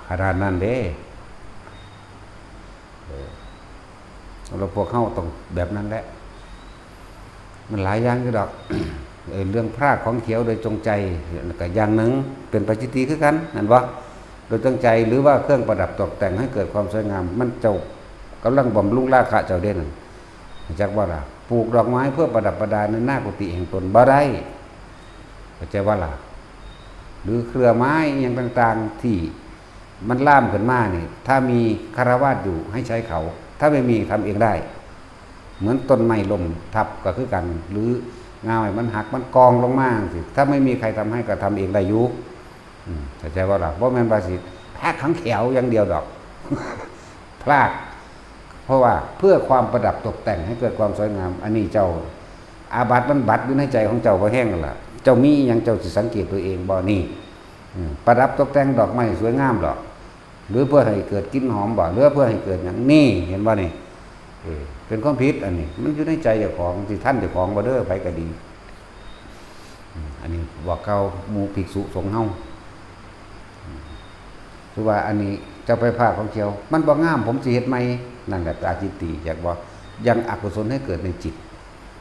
ขนาดนั้นเด้ เออ แล้วพวกเฮาต้องแบบนั้นแหละ มันหลายอย่างอยู่ดอก เออ เรื่องพรากของเขียวโดยจงใจ ก็อย่างหนึ่ง เป็นปาจิตตีย์คือกัน นั่นบ่ โดยจงใจ หรือว่าเครื่องประดับตกแต่งให้เกิดความสวยงาม มันเจ้ากำลังบำรุงราคะเจ้าเด้นั่น รู้จักบ่ล่ะ ปลูกดอกไม้เพื่อประดับประดาในหน้ากุฏิแห่งตนบ่ได้ เข้าใจบ่ล่ะ หรือเครือไม้อหย่างต่างๆ ที่มันลามขึ้นมานี่ ถ้ามีฆราวาสอยู่ให้ใช้เขา ถ้าไม่มีทำเองได้ เหมือนต้นไม้ล้มทับก็คือกัน หรืองาไม้มันหักมันกองลงมาจั่งซี้ ถ้าไม่มีใครทำให้ก็ทำเองได้อยู่ อืม เข้าใจบ่ล่ะ บ่แม่นว่าสิพรากของแขวอย่างเดียวดอก พราก เพราะว่าเพื่อความประดับตกแต่งให้เกิดความสวยงาม อันนี้เจ้า อาบัติมันบัดอยู่ในใจของเจ้าบ่แฮงนั่นล่ะ เจ้ามีอิหยังเจ้าสิสังเกตตัวเองบ่นี่ อืม ประดับตกแต่งดอกไม้สวยงามดอก หรือเพื่อให้เกิดกลิ่นหอมบ่ หรือเพื่อให้เกิดหยังนี่ เห็นบ่นี่ เออ เป็นความผิดอันนี้ มันอยู่ในใจเจ้าของ สิทันเจ้าของบ่เด้อ ไผก็ดี อืม อันนี้บอกกล่าวหมู่ภิกษุสงฆ์เฮา อืม คือว่าอันนี้เจ้าไปพรากของเขียว มันบ่งาม ผมสิเฮ็ดใหม่ นั่นแหละปาจิตตีย์ จักบ่ ยังอกุศลให้เกิดในจิต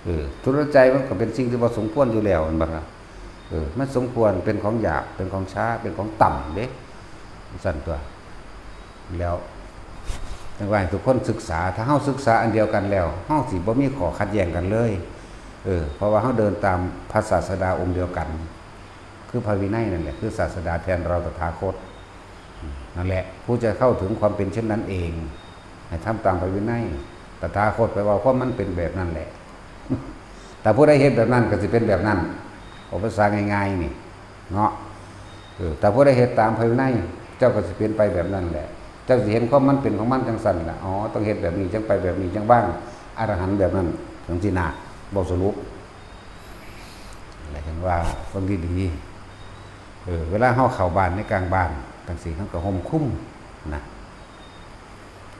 เออ ทุรนใจมันก็เป็นสิ่งที่บ่สมควรอยู่แล้ว แม่นบ่ล่ะ เออ มันสมควรเป็นของหยาบ เป็นของช้า เป็นของต่ำเด้ ซั่นตั๊ว แล้วจั่งว่าให้ทุกคนศึกษา ถ้าเฮาศึกษาอันเดียวกันแล้ว เฮาสิบ่มีข้อขัดแย้งกันเลย เออ เพราะว่าเฮาเดินตามพระศาสดาองค์เดียวกัน คือพระวินัยนั่นแหละ คือศาสดาแทนเราตถาคต นั่นแหละ ผู้จะเข้าถึงความเป็นเช่นนั้นเอง ให้ทำตามพระวินัย ตถาคตแปลว่าความมันเป็นแบบนั้นแหละ แต่ผู้ใดเฮ็ดแบบนั้นก็สิเป็นแบบนั้น เอาภาษาง่ายๆนี่ เนาะ เออ แต่ผู้ใดเฮ็ดตามภายใน เจ้าก็สิเป็นไปแบบนั้นแหละ เจ้าสิเห็นความมันเป็นของมันจั่งซั่นล่ะ อ๋อ ต้องเฮ็ดแบบนี้ จั่งไปแบบนี้ จั่งว่างอรหันต์แบบนั้น จั่งซี้นะ เว้าสรุป และจั่งว่าฟังดีๆ เออ เวลาเฮาเข้าบ้านในกลางบ้าน จั่งซี้ เฮาก็ห่มคลุมนะ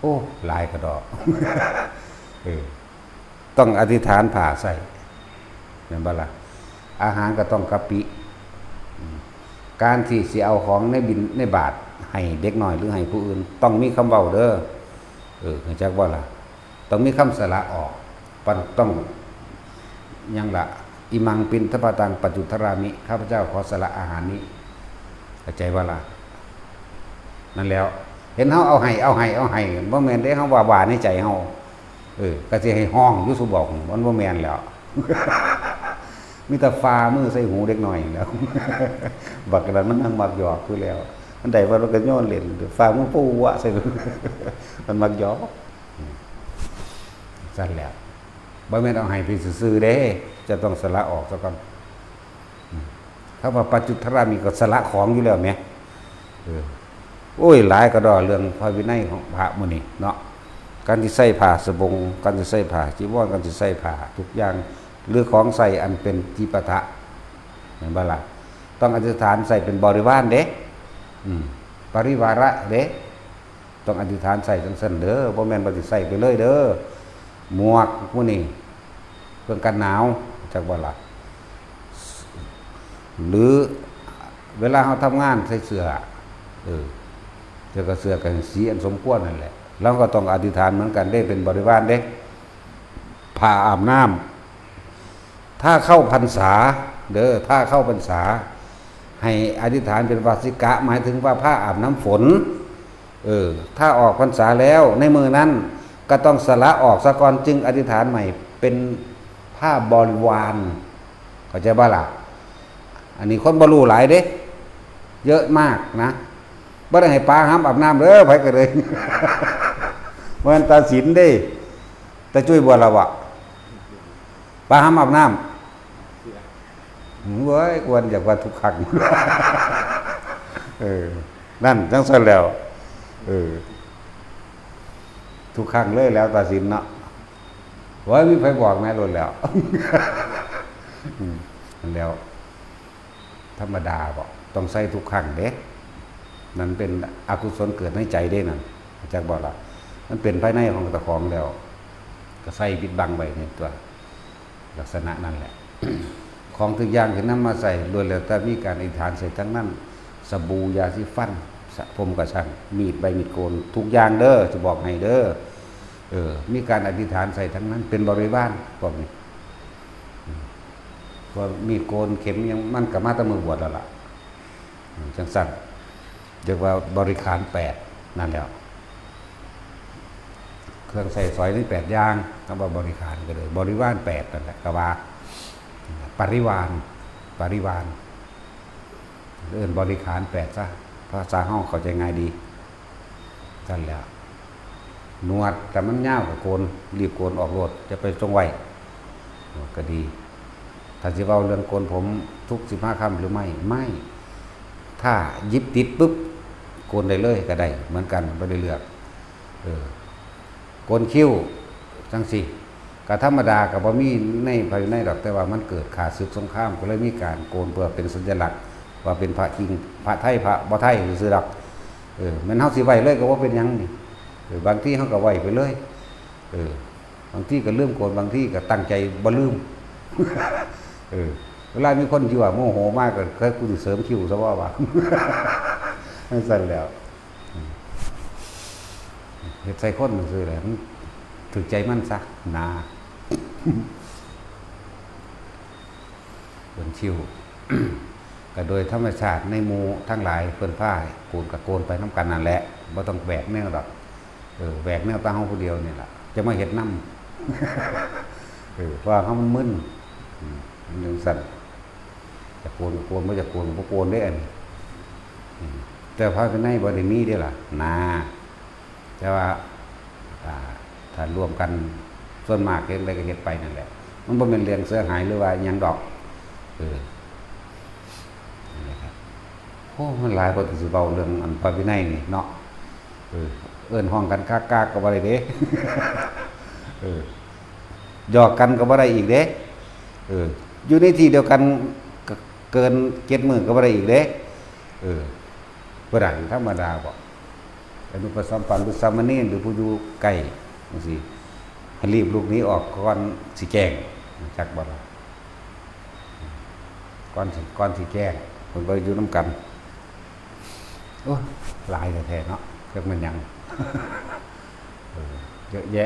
โอ้ หลายกะด้อ เออ ต้องอธิษฐานผ้าใส่ แม่นบ่ล่ะ อาหารก็ต้องกะปิ อืม การที่สิเอาของในบิณ ในบาตรให้เด็กน้อยหรือให้ผู้อื่น ต้องมีคำเว้าเด้อ เออ รู้จักบ่ล่ะ ต้องมีคำสละออก ปัน ต้อง หยังล่ะ อิมังปิณฑปาตังปัจจุทรามิ ข้าพเจ้าขอสละอาหารนี้ เข้าใจบ่ล่ะ นั่นแหล้ว เห็นเฮาเอาให้ เอาให้ เอาให้ บ่แม่นเด้ เฮาว่า ว่าในใจเฮา เออ ก็สิให้ฮ้องอยู่ซุบ่ มันบ่แม่นแล้ว มีแต่ฝ่ามือใส่หูเด็กน้อยแหล้ว บักนั้นมันนั่งมักหยอกคือแล้ว มันได้ว่ามันก็โยนเล่น ฝ่ามือปูวะใส่ มันมักหยอก ซั่นแหล้ว บ่แม่นเอาให้ไปซื่อๆเด้ จะต้องสละออกซะก่อน อืม คำว่าปัจจุทรามิก็สละของอยู่แล้วแหม เออ โอ้ย หลายกะด้อเรื่องพระวินัยของพระมื้อนี้เนาะ การสิใส่ผ้าสบง การสิใส่ผ้าจีวร การสิใส่ผ้าทุกอย่าง หรือของใส่อันเป็นจิปาถะ แม่นบ่ล่ะ ต้องอธิษฐานใส่เป็นบริวารเด้ อืม ปริวาระเด้ ต้องอธิษฐานใส่จั่งซั้นเด้อ บ่แม่นว่าสิใส่ไปเลยเด้อ หมวกหมู่นี้ เครื่องกันหนาว จักบ่ล่ะ หรือเวลาเฮาทำงานใส่เสื้อ เออ เสื้อก็เสื้อกันสีอันสมควรนั่นแหละ เราก็ต้องอธิษฐานเหมือนกันเด้ เป็นบริวารเด้ ผ้าอาบน้ำ ถ้าเข้าพรรษา เด้อ ถ้าเข้าพรรษา ให้อธิษฐานเป็นวาสิกะ หมายถึงว่าผ้าอาบน้ำฝน เออ ถ้าออกพรรษาแล้ว ในมื้อนั้นก็ต้องสละออกซะก่อน จึงอธิษฐานใหม่เป็นผ้าบริวาร เข้าใจบ่ล่ะ อันนี้คนบ่รู้หลายเด้ เยอะมากนะ บ่ได้ให้ปลาห้ามอาบน้ำเด้อ ไผก็เลย บ่แม่นตาสินเด้ ตาจุ้ยบัวละวะ ปลาห้ามอาบน้ำ เว้ย ควรอยากว่าทุกครั้ง เออ นั่นจั่งซั้นแล้ว เออ ทุกครั้งเลยแล้วตาสินเนาะ โอ้ย มีไผบอกแม่โลดแล้ว อืม นั่นแล้ว ธรรมดาบ่ ต้องใส่ทุกครั้งเด้ นั่นเป็นอกุศลเกิดในใจเด้นั่น จักบ่ล่ะ มันเป็นภายในของเจ้าของแล้ว ก็ใส่ปิดบังไว้ในตัว ลักษณะนั่นแหละ ของทุกอย่างที่นำมาใส่ล้วนแล้วแต่มีการอธิษฐานใส่ทั้งนั้น สบู่ ยาสีฟัน สระผมก็ช่าง มีด ใบมีดโกน ทุกอย่างเด้อ จะบอกให้เด้อ เออ มีการอธิษฐานใส่ทั้งนั้น เป็นบริวารพวกนี้ อืม พวกมีดโกน เข็มหยัง มันก็มาแต่มื้อบวชแล้วล่ะ อืม จั่งซั้น เรียกว่าบริขารแปดนั่นแหละ เครื่องใช้สอยมีแปดอย่าง คำว่าบริขารก็เลย บริวารแปดนั่นแหละ ก็ว่า ปริวาร ปริวาร เอิ้นบริขารแปดซะ ภาษาเฮาเข้าใจง่ายดี ซั่นแหละ หนวด ถ้ามันยาวก็โกน รีบโกนออกโลด อย่าไปจงไว้ หนวดก็ดี ถ้าสิเว้าเรื่องโกนผมทุกสิบห้าค่ำหรือไม่ ไม่ ถ้าหยิบติดปุ๊บ โกนได้เลยก็ได้ เหมือนกัน บ่ได้เลือก เออ โกนคิ้ว จั่งซี้ ก็ธรรมดา ก็บ่มีในภายในดอก แต่ว่ามันเกิดข้าศึกสงคราม ก็เลยมีการโกนเพื่อเป็นสัญลักษณ์ ว่าเป็นพระจริง พระไทย พระบ่ไทยซื่อๆดอก เออ แม่นเฮาสิไว้เลยก็บ่เป็นหยังนี่ เออ บางทีเฮาก็ไว้ไปเลย เออ บางทีก็ลืมโกน บางทีก็ตั้งใจบ่ลืม เออ เวลามีคนยั่วโมโหมากก็ "เฮ้ย กูสิเสริมคิ้วซะบ่วะ" จั่งซั้นแหล้ว อืม เฮ็ดใส่คนซื่อๆแหละ มันถืกใจมันซะ นะ โกนคิ้ว ก็โดยธรรมชาติในหมู่ทั้งหลายเพิ่นพาให้โกนก็โกนไปนำกันนั่นแหละ บ่ต้องแหวกแนวดอก เออ แหวกแนวแต่เฮาผู้เดียวนี่ล่ะ จะมาเฮ็ดนำ เออ เพราะว่าเฮามันมึน อืม มันจั่งซั้น จะโกนก็โกน บ่จะโกนก็บ่โกนเด้อันนี้ อืม แต่พระวินัยบ่ได้มีเด้ล่ะ นะ แต่ว่า อ่า ถ้าร่วมกัน ส่วนมากเฮ็ดใดก็เฮ็ดไปนั่นแหละ มันบ่แม่นเรื่องเสียหายหรือว่าหยังดอก เออ นั่นแหละครับ โอ้ มันหลาย พอสิเว้าเรื่องอันพระวินัยนี่เนาะ เออ เอิ้นฮ้องกันกากๆก็บ่ได้เด้ เออ หยอกกันก็บ่ได้อีกเด้ เออ อยู่ในที่เดียวกัน ก- เกินเจ็ดมื้อก็บ่ได้อีกเด้ เออ บ่ได้ธรรมดาบ่ อนุปสัมปันหรือสามเณรหรือผู้อยู่ใกล้จั่งซี้ ให้รีบลุกหนีออกก่อนสิแจ้ง จักบ่ล่ะ ก่อนสิ ก่อนสิแจ้ง เพิ่นบ่ได้อยู่นำกัน โอ้ย หลายแท้ๆเนาะ จักแม่นหยัง เออ เยอะแยะ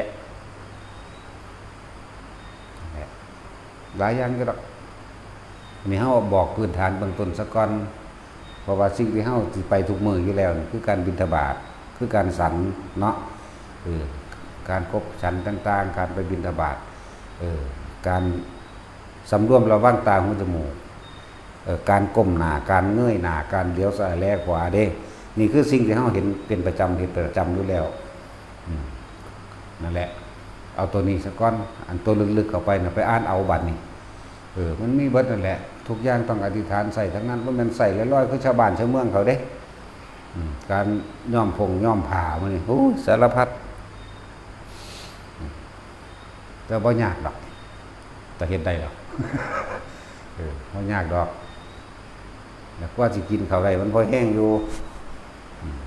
นั่นแหละ หลายอย่างอยู่ดอก อันนี้เฮาบอกพื้นฐานเบื้องต้นซะก่อน เพราะว่าสิ่งที่เฮาสิไปทุกมื้ออยู่แล้วนี่คือการบิณฑบาต คือการฉันเนาะ เออ การคบฉันต่างๆ การไปบิณฑบาต เออ การสำรวมระวังตาหูจมูก เอ่อ การก้มหน้า การเงยหน้า การเหลียวซ้ายแลขวาเด้ นี่คือสิ่งที่เฮาเห็นเป็นประจำ เห็นประจำอยู่แล้ว อืม นั่นแหละ เอาตัวนี้ซะก่อน อันตัวลึกๆเข้าไปน่ะ ไปอ่านเอาบัดนี้ เออ มันมีเบิดนั่นแหละ ทุกอย่างต้องอธิษฐานใส่ทั้งนั้น บ่แม่นใส่ลอยๆคือชาวบ้านชาวเมืองเขาเด้ อืม การย้อมผงย้อมผ้ามื้อนี้ โอ้ย สารพัด แต่บ่ยากดอก แต่เฮ็ดได้ดอก เออ บ่ยากดอก แล้วกว่าสิกินข้าวได้มันพอแฮงอยู่ อืม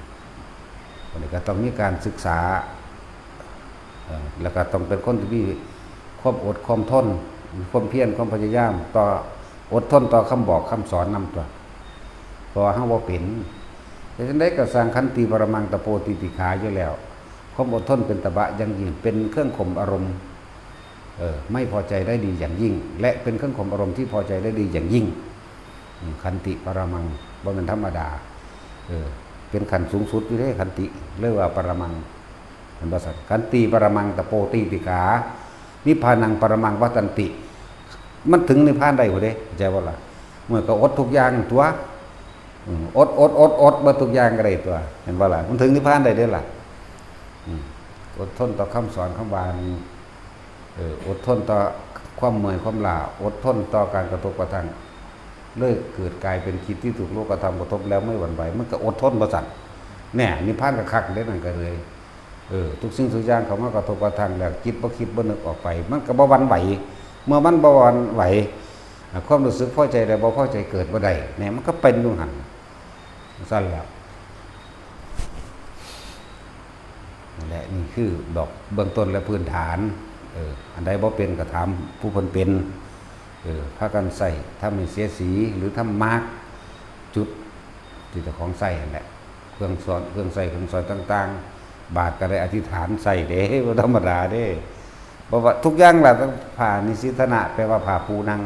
วันนี้ก็ต้องมีการศึกษา เอ่อ แล้วก็ต้องเป็นคนที่มีความอดความทน มีความเพียร ความพยายาม ต่อ อดทนต่อคำบอกคำสอนนำตัว เพราะว่าเฮาบ่เป็น แต่จั่งใดก็สร้างขันติปรมังตะโปติติขาอยู่แล้ว ความอดทนเป็นตบะอย่างยิ่ง เป็นเครื่องข่มอารมณ์ เออ ไม่พอใจได้ดีอย่างยิ่ง และเป็นเครื่องข่มอารมณ์ที่พอใจได้ดีอย่างยิ่ง อืม ขันติปรมัง บ่แม่นธรรมดา เออ เป็นขั้นสูงสุดอยู่เด้ ขันติ เรียกว่าปรมัง เห็นบ่ซั่น ขันติปรมังตะโปติติขา นิพพานังปรมังวัตตันติ มันถึงนิพพานได้พุ้นเด้ เข้าใจบ่ล่ะ มันก็อดทุกอย่างตัว อืม อด อด อด อดเบิดทุกอย่างก็ได้ตัว เห็นบ่ล่ะ มันถึงนิพพานได้เด้ล่ะ อืม อดทนต่อคำสอนคำว่านี่ เออ อดทนต่อความเมื่อยความล้า อดทนต่อการกระทบกระทั่ง เลยเกิดกลายเป็นจิตที่ถูกโลกธรรมกระทบแล้วไม่หวั่นไหว มันก็อดทนว่าซั่น แน่ นิพพานก็คักเด้ นั่นก็เลย เออ ทุกสิ่งทุกอย่างเข้ามากระทบกระทั่งแล้ว จิตบ่คิดบ่นึกออกไป มันก็บ่หวั่นไหว เมื่อมันบ่หวั่นไหว อ่ะ ความรู้สึกพอใจและบ่พอใจเกิดบ่ได้ แน่ มันก็เป็นอยู่หั่น ซั่นแหล้ว นั่นแหละ นี่คือดอกเบื้องต้นและพื้นฐาน เออ อันใดบ่เป็นก็ถามผู้เพิ่นเป็น เออ พากันใช้ ทำให้เสียสี หรือทำมาร์กจุดที่เจ้าของใช้นั่นแหละ เครื่องสอน เครื่องใช้ เครื่องสอนต่างๆ บาทก็ได้อธิษฐานใช้เด้ บ่ธรรมดาเด้ เพราะว่าทุกอย่างล่ะ ผ้านิสิทธนะ แปลว่าผ้าปูนั่ง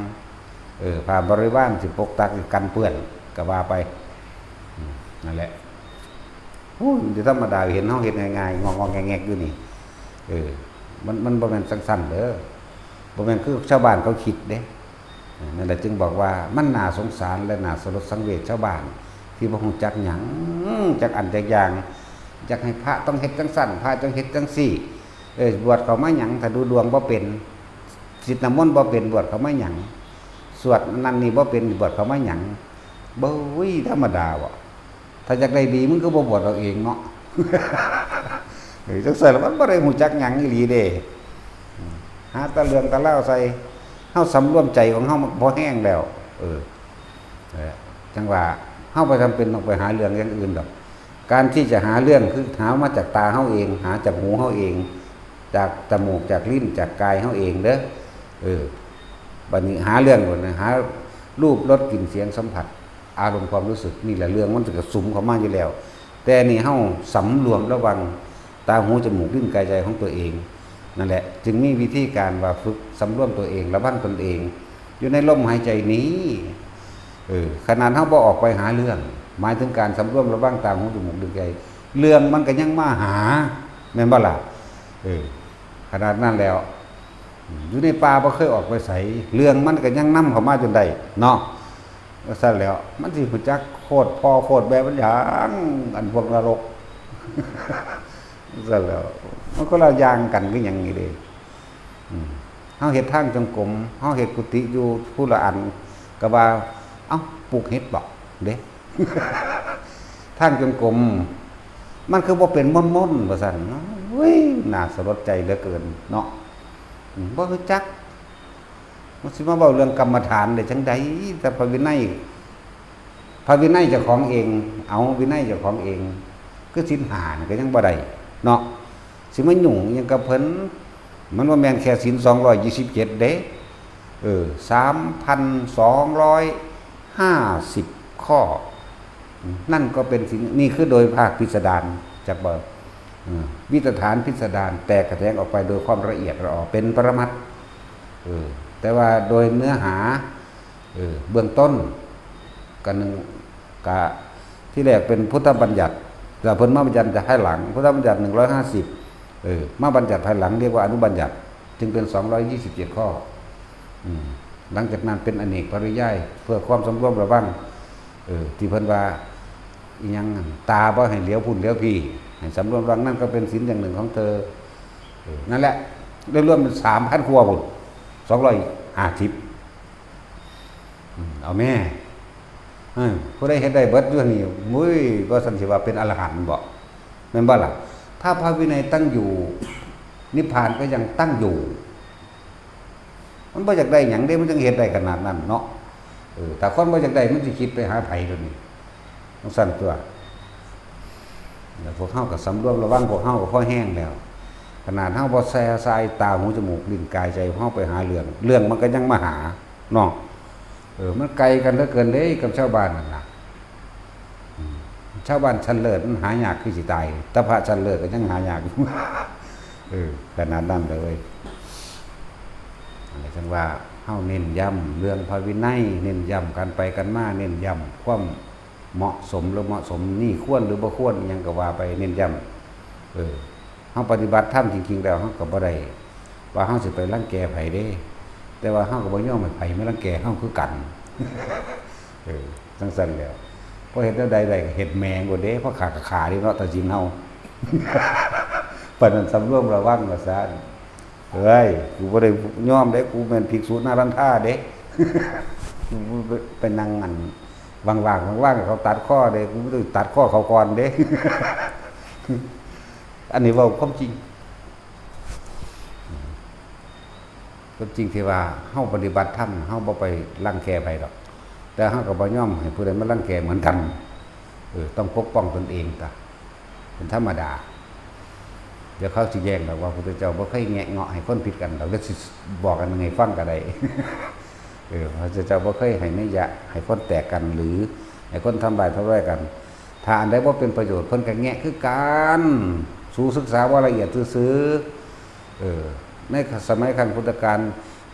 เออ ผ้าบริวารสิปกตักกันเปื้อน ก็ว่าไป อืม นั่นแหละ โอ้ย มันจะธรรมดา เห็นเฮาเฮ็ดง่ายๆ งอกๆ แงกๆ อยู่นี่ เออ มัน มันบ่แม่นจั่งซั้นเด้อ บ่แม่นคือชาวบ้านเขาคิดเด้ เออ นั่นแหละจึงบอกว่ามันน่าสงสารและน่าสลดสังเวชชาวบ้าน ที่บ่ฮู้จักหยัง จักอันจักอย่าง อยากให้พระต้องเฮ็ดจั่งซั้น พระต้องเฮ็ดจั่งซี้ เออ บวชเข้ามาหยัง ถ้าดูดวงบ่เป็น สิทธิ์น้ำมนต์บ่เป็น บวชเข้ามาหยัง สวดนั่นนี่บ่เป็น บวชเข้ามาหยัง บ่ อุ้ย ธรรมดาบ่ ถ้าอยากได้ดี มึงก็บ่บวชเอาเองเนาะ เออ จั่งซั้นล่ะ มันบ่ได้ฮู้จักหยังอีหลีเด้ อืม หาแต่เรื่องแต่ราวใส่ เฮาสำรวมใจของเฮามันพอแฮงแล้ว เออ เออ จั่งว่า เฮาบ่จำเป็นต้องไปหาเรื่องอย่างอื่นดอก การที่จะหาเรื่องคือหามาจากตาเฮาเอง หาจากหูเฮาเอง จากจมูก จากลิ้น จากกายเฮาเองเด้อ เออ บัดนี้หาเรื่องก่อนนะ หารูป รส กลิ่น เสียง สัมผัส อารมณ์ความรู้สึก นี่แหละเรื่องมันจะกระสุมเข้ามาอยู่แล้ว แต่นี่เฮาสำรวมระวังตา หู จมูก ลิ้น กาย ใจของตัวเอง นั่นแหละ จึงมีวิธีการว่าฝึกสำรวมตัวเอง ระวังตนเอง อยู่ในลมหายใจนี้ เออ ขนาดเฮาบ่ออกไปหาเรื่อง หมายถึงการสำรวมระวังตา หู จมูก ลิ้น กาย เรื่องมันก็ยังมาหา แม่นบ่ล่ะ เออ ขนาดนั้นแล้ว อยู่ในป่าบ่เคยออกไปไส เรื่องมันก็ยังนำเข้ามาจนได้เนาะ ว่าซั่นแล้ว มันสิฮู้จักโคตรพ่อโคตรแม่มันหยัง อันพวกนรก ซั่นแล้ว มันคนละอย่างกันคือหยังนี่เด้ อืม เฮาเฮ็ดทางจงกรม เฮาเฮ็ดกุฏิอยู่ผู้ละอัน ก็ว่า เอ้า ปลูกเห็ดบ่ เด้ ทางจงกรม มันคือบ่เป็นมนต์ๆ ว่าซั่น เฮ้ย น่าสลดใจเหลือเกินเนาะ อืม บ่รู้จัก มันสิมาเว้าเรื่องกรรมฐานได้จั่งใด แต่พระวินัย พระวินัยเจ้าของเอง เอาวินัยเจ้าของเอง คือศีลห้านี่ก็ยังบ่ได้เนาะ สิมายุ่งอิหยังกับเพิ่น มันบ่แม่นแค่ศีลสองร้อยยี่สิบเจ็ดเด้ เออ สามพันสองร้อยห้าสิบข้อ นั่นก็เป็นศีล นี่คือโดยภาคพิสดาร จักบ่ เออ วิตฐานพิสดาร แตกแขนงออกไปโดยความละเอียดละออ เป็นปรมัตถ์ เออ แต่ว่าโดยเนื้อหา เออ เบื้องต้น ก็หนึ่ง ก็ที่แรกเป็นพุทธบัญญัติ แล้วเพิ่นมาบัญญัติภายหลัง พุทธบัญญัติหนึ่งร้อยห้าสิบ เออ มาบัญญัติภายหลังเรียกว่าอนุบัญญัติ จึงเป็นสองร้อยยี่สิบเจ็ดข้อ อืม หลังจากนั้นเป็นอเนกปริยาย เพื่อความสำรวมระวัง เออ ที่เพิ่นว่า อิหยัง ตาบ่ให้เหลียวพุ้นเหลียวพี้ ให้สำรวมระวัง นั่นก็เป็นศีลอย่างหนึ่งของเธอ เออ นั่นแหละ ได้รวมเป็นสามพันกว่าพุ้น สองร้อยห้าสิบ อืม เอาแม่ เออ ผู้ใดเฮ็ดได้เบิดอยู่นี่ มุ้ย บ่ซั่นสิว่าเป็นอรหันต์บ่ แม่นบ่ล่ะ ถ้าพระวินัยตั้งอยู่ นิพพานก็ยังตั้งอยู่ มันบ่อยากได้หยังเด้ มันจั่งเฮ็ดได้ขนาดนั้นเนาะ เออ ถ้าคนบ่อยากได้ มันสิคิดไปหาไผเดี๋ยวนี้ จั่งซั้นตั๊ว แล้วพวกเฮาก็สำรวมระวัง พวกเฮาก็พอแฮงแล้ว ขนาดเฮาบ่แส่สายตา หู จมูก ลิ้น กาย ใจ เฮาไปหาเรื่อง เรื่องมันก็ยังมาหาเนาะ เออ มันไกลกันเหลือเกินเด้ กับชาวบ้านนั่นน่ะ อืม ชาวบ้านชั้นเลิศมันหายากคือสิตาย แต่พระชั้นเลิศก็ยังหายากอยู่ เออ ขนาดนั้นเลย อันนี้จั่งว่าเฮาเน้นย้ำเรื่องพระวินัย เน้นย้ำการไปกันมา เน้นย้ำความเหมาะสมหรือเหมาะสม นี่ควรหรือบ่ควร อิหยังก็ว่าไป เน้นย้ำ เออ เฮาปฏิบัติธรรมจริงๆแล้ว เฮาก็บ่ได้ว่าเฮาสิไปรังแกไผเด้ แต่ว่าเฮาก็บ่ยอมให้ไผมารังแกเฮาคือกัน เออ จั่งซั้นแหล้ว พอเฮ็ดแนวใดได้ก็เฮ็ดแม่งโลดเด้ พอฆ่าก็ฆ่าเด้เนาะ ตาจินเฮา ปานนั้นสำรวมระวังว่าซั้น เฮ้ย กูบ่ได้ยอมเด้ กูแม่นภิกษุนารันทาเด้ กูไปนั่งอันว่างๆ ว่างๆ เขาตัดคอเด้ กูบ่ได้ตัดคอเขาก่อนเด้ อันนี้เว้าความจริง ความจริงที่ว่าเฮาปฏิบัติธรรม เฮาบ่ไปรังแกไผดอก แต่เฮาก็บ่ยอมให้ผู้ใดมารังแกเหมือนกัน เออ ต้องปกป้องตนเองตั๊ว เป็นธรรมดา เดี๋ยวเขาสิแย้งดอกว่าพุทธเจ้าบ่เคยแงะเงาะให้คนผิดกันดอก เดี๋ยวสิบอกอันหนึ่งให้ฟังก็ได้ เออ พระพุทธเจ้าบ่เคยให้นัยยะให้คนแตกกัน หรือให้คนทำลายทำลายกัน ถ้าอันใดบ่เป็นประโยชน์ เพิ่นก็แงะคือกัน สูศึกษาบ่ละเอียดซื่อๆ เออ ในสมัยครั้งพุทธกาล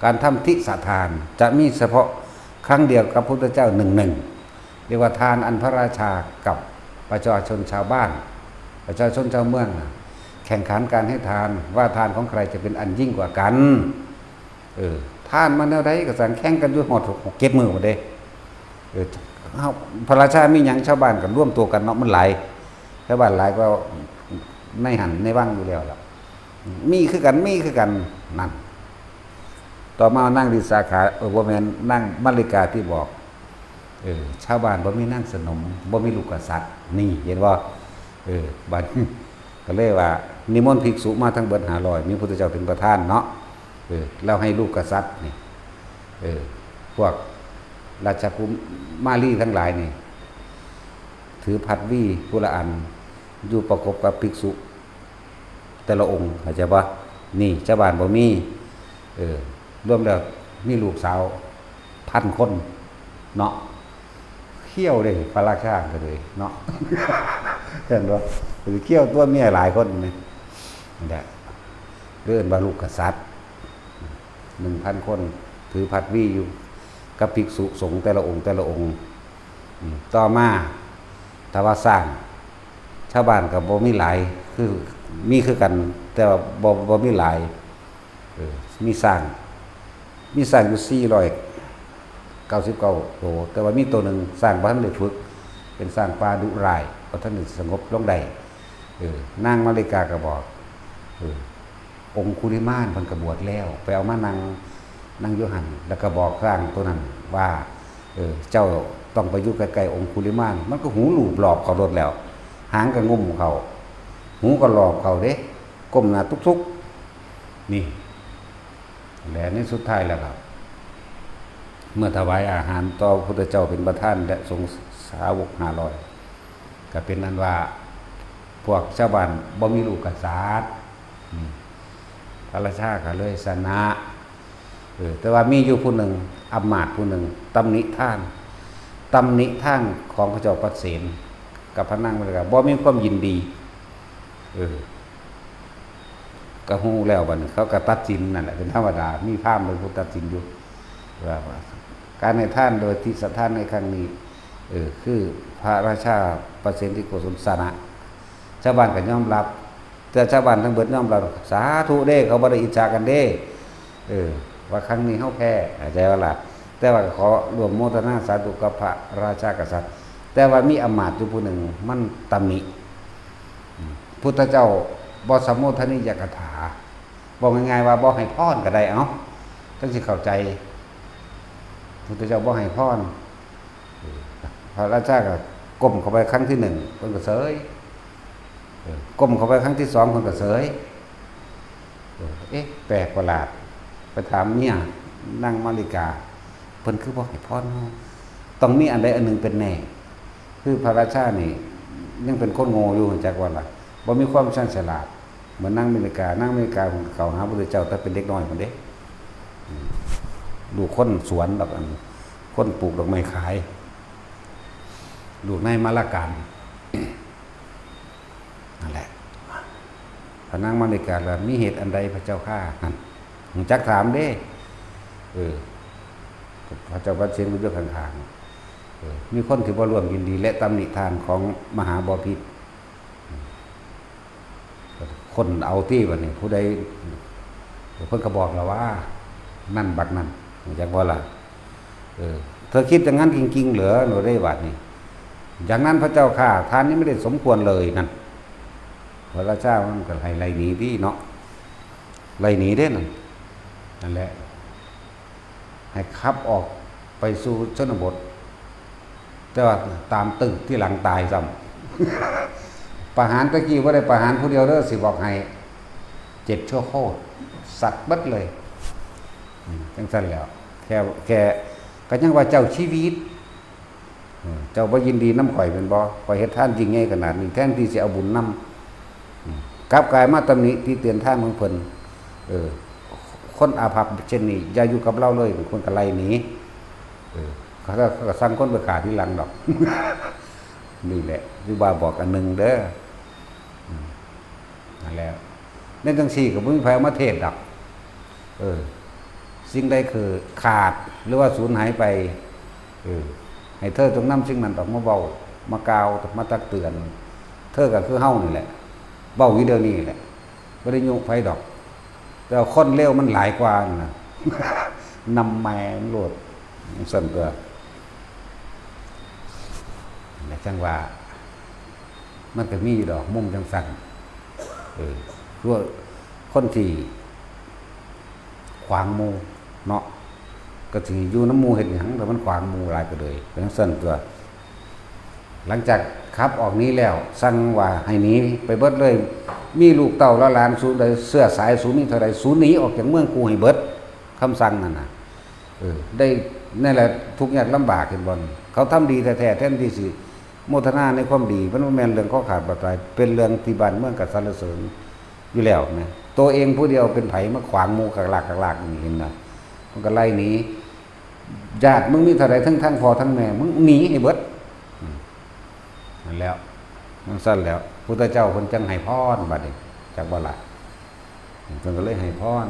การทำทิสทานจะมีเฉพาะครั้งเดียวกับพุทธเจ้าหนึ่งหนึ่ง เรียกว่าทานอันพระราชากับประชาชนชาวบ้าน ประชาชนชาวเมืองน่ะ แข่งขันการให้ทาน ว่าทานของใครจะเป็นอันยิ่งกว่ากัน เออ ทานมาแนวใดก็สั่งแข่งกันอยู่ฮอดหกเจ็ดมื้อพุ้นเด้ เออ เฮา พระราชามีหยัง ชาวบ้านก็รวมตัวกันเนาะ มันหลาย ชาวบ้านหลายกว่าในหั้นในวังอยู่แล้วล่ะ มีคือกัน มีคือกัน นั่น ต่อมานางวิสาขา เออ บ่แม่น นางมัลลิกาที่บอก เออ ชาวบ้านบ่มีนางสนม บ่มีลูกกษัตริย์ นี่ เห็นบ่ เออ บัด ก็เลยว่า นิมนต์ภิกษุมาทั้งเบิดห้าร้อย มีพุทธเจ้าเป็นประธานเนาะ เออ แล้วให้ลูกกษัตริย์นี่ เออ พวกราชกุมารีทั้งหลายนี่ ถือพัดวีผู้ละอัน อยู่ประกบกับภิกษุแต่ละองค์ เข้าใจบ่ นี่ชาวบ้านบ่มี เออ รวมแล้วมีลูกสาวพันคนเนาะ เขี้ยวเด้ พระราชาก็เลยเนาะ เห็นบ่ คือเขี้ยวตั๊ว เมียหลายคนนี่ นั่นแหละ เอิ้นว่าลูกกษัตริย์ หนึ่งพันคน ถือพัดวีอยู่กับภิกษุสงฆ์แต่ละองค์แต่ละองค์ อืม ต่อมา ถ้าว่าสร้าง ชาวบ้านก็บ่มีหลาย คือมีคือกัน แต่ว่าบ่ บ่มีหลาย เออ มีช้าง มีช้างอยู่สี่ร้อยเก้าสิบเก้าโต แต่ว่ามีโตหนึ่งช้างบ่ทันได้ฝึก เป็นช้างป่าดุร้าย บ่ทันได้สงบลงได้ เออ นางมัลลิกาก็บอก เออ องคุลิมานเพิ่นก็บวชแล้ว ไปเอามานั่ง นั่งอยู่หั่น แล้วก็บอกช้างตัวนั้นว่า เออ เจ้าต้องไปอยู่ใกล้ๆองคุลิมาน มันก็หูลูบหลอบเข้าโลดแล้ว หางก็งุ้มเข้า หูก็หลอบเข้าเด้ ก้มหน้าตุ๊กๆ นี่ และในสุดท้ายแล้วครับ เมื่อถวายอาหารต่อพระพุทธเจ้าเป็นประธาน และสงฆ์สาวกห้าร้อย ก็เป็นอันว่า พวกชาวบ้านบ่มีลูกกษัตริย์ อืม พระราชาก็เลยชนะ เออ แต่ว่ามีอยู่ผู้หนึ่ง อำมาตย์ผู้หนึ่ง ตำหนิทาน ตำหนิทานของพระเจ้าปเสน กับพระนางมัลลิกา บ่มีความยินดี เออ ก็ฮู้แล้วบัดนี้ เขาก็ตัดสินนั่นแหละ เป็นธรรมดา มีพราหมณ์เป็นผู้ตัดสินอยู่ ว่า การให้ทานโดยทิสทานในครั้งนี้ เออ คือพระราชาปเสนที่โกศลชนะ ชาวบ้านก็ยอมรับ แต่ชาวบ้านทั้งเบิดยอมรับ สาธุเด้ เขาบ่ได้อิจฉากันเด้ เออ ว่าครั้งนี้เฮาแพ้ เข้าใจบ่ล่ะ แต่ว่าก็ขอร่วมโมทนาสาธุกับพระราชากษัตริย์ แต่ว่ามีอำมาตย์อยู่ผู้หนึ่ง มันตำหนิ อืม พุทธเจ้าบ่สมโภชนียกถา บอกง่ายๆว่าบ่ให้พรก็ได้ เอ้า จั่งสิเข้าใจ พุทธเจ้าบ่ให้พร เออ พระราชาก็ก้มเข้าไปครั้งที่หนึ่ง เพิ่นก็เสย เออ ก้มเข้าไปครั้งที่สอง เพิ่นก็เสย เออ เอ๊ะ แปลกประหลาด ไปถามเมีย นางมาริกา เพิ่นคือบ่ให้พรเฮา ต้องมีอันใดอันหนึ่งเป็นแน่ คือพระราชานี่ยังเป็นคนโง่อยู่ จักว่าล่ะ บ่มีความฉลาด เหมือนนางมาริกา นางมาริกาเพิ่นเข้าหาพระพุทธเจ้าแต่เป็นเด็กน้อยพุ้นเด้ อืม ลูกคนสวนดอก อัน คนปลูกดอกไม้ขาย ลูกนายมาลากาน นั่นแหละ พระนางมาริกาว่า "มีเหตุอันใดพระเจ้าข้า" นั่น จักถามเด้ เออ พระเจ้าปเสนก็อยู่ข้างๆ เออ มีคนที่บ่ร่วมยินดีและตำหนิทานของมหาบพิตร คนเอาตี้บัดนี้ ผู้ใด เพิ่นก็บอกแล้วว่า นั่นบักนั่น จักบ่ล่ะ เออ "เธอคิดอย่างนั้นจริงๆ เหรอ" หนูได้บัดนี้ "อย่างนั้นพระเจ้าข้า ทานนี้ไม่ได้สมควรเลย" นั่น พระราชามันก็ให้ไล่หนีตี้เนาะ ไล่หนีเด้นั่น นั่นแหละ ให้ขับออกไปสู่ชนบท แต่ว่าตามตึกที่หลังตายซ้ำ ประหารตะกี้บ่ได้ประหารผู้เดียวเด้อ สิบอกให้ เจ็ดชั่วโคตร สัตว์เบิดเลย อืม จังซั่นแหล้ว แค่ แค่ ก็ยังว่าเจ้าชีวิต อืม เจ้าบ่ยินดีนำข้อยแม่นบ่ ข้อยเฮ็ดทานยิ่งใหญ่ขนาดนี้ แทนที่สิเอาบุญนำ อืม กลับกลายมาตำหนิติเตียนทานของเพิ่น เออ คนอาภัพเช่นนี้ อย่าอยู่กับเราเลย เพิ่นก็ไล่หนี เออ เขา เขาก็สั่งคนไปฆ่าทีหลังดอก นี่แหละ คือว่าบอกอันหนึ่งเด้อ อืม นั่นแหละ ในจังซี่ก็บ่มีไผเอามาเทศน์ดอก เออ สิ่งใดคือขาดหรือว่าสูญหายไป เออ ให้เธอจงนำสิ่งนั้นออกมาเว้า มากล่าว มาตักเตือน เธอก็คือเฮานี่แหละ เว้าอยู่เดี๋ยวนี้แหละ บ่ได้ยุไผดอก แต่ว่าคนเลวมันหลายกว่านั่นน่ะ นำแม่งโลด ซั่นตัว และจังว่า มันก็มีอยู่ดอกมุมจังซั่น เออ คือว่าคนที่ขวางหมู่เนาะ ก็สิอยู่นำหมู่เฮ็ดหยัง แต่มันขวางหมู่หลายก็เลย เป็นจังซั่นตัว หลังจากขับออกหนีแล้ว สั่งว่าให้หนีไปเบิดเลย มีลูกเต้าและหลานสูงใด เชื้อสายสูงมีเท่าใด สูงหนีออกจากเมืองกูให้เบิด คำสั่งนั่นน่ะ เออ ได้ นั่นแหละ ทุกข์ยากลำบาก เห็นบ่ เขาทำดีแท้ๆ แทนที่สิโมทนาในความดี มันบ่แม่นเรื่องของขาดบาดตาย เป็นเรื่องที่บ้านเมืองก็สรรเสริญอยู่แล้วนะ ตัวเองผู้เดียวเป็นไผมาขวางหมู่กากลากกากลากนี่ เห็นบ่ มันก็ไล่หนี ญาติมึงมีเท่าใด ทั้ง ทั้งพ่อทั้งแม่ มึงหนีให้เบิด อืม นั่นแล้ว มันซั่นแล้ว พุทธเจ้าเพิ่นจังให้พรบัดนี้ จักบ่ล่ะ เพิ่นก็เลยให้พร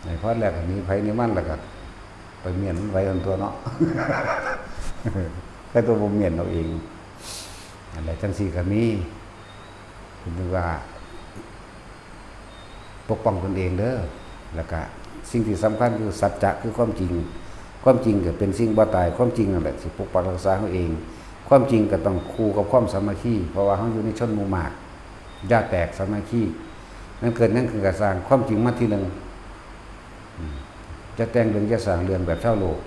ให้พรแล้วก็หนีไผหนีมัน แล้วก็ไปเมี้ยนมันไว้หั่นตัวเนาะ แต่ตัวบ่เมี้ยนเอาเอง นั่นแหละ จังซี่ก็มี เพิ่นว่า ปกป้องตนเองเด้อ แล้วก็สิ่งที่สำคัญคือสัจจะคือความจริง ความจริงก็เป็นสิ่งบ่ตาย ความจริงนั่นแหละสิปกปักรักษาเฮาเอง ความจริงก็ต้องคู่กับความสามัคคี เพราะว่าเฮาอยู่ในชนหมู่มาก อย่าแตกสามัคคี นั่นเกิดหยังขึ้นก็ซ่าง ความจริงมาทีหนึ่ง อืม จะแต่งเรื่องจะสร้างเรื่องแบบชาวโลก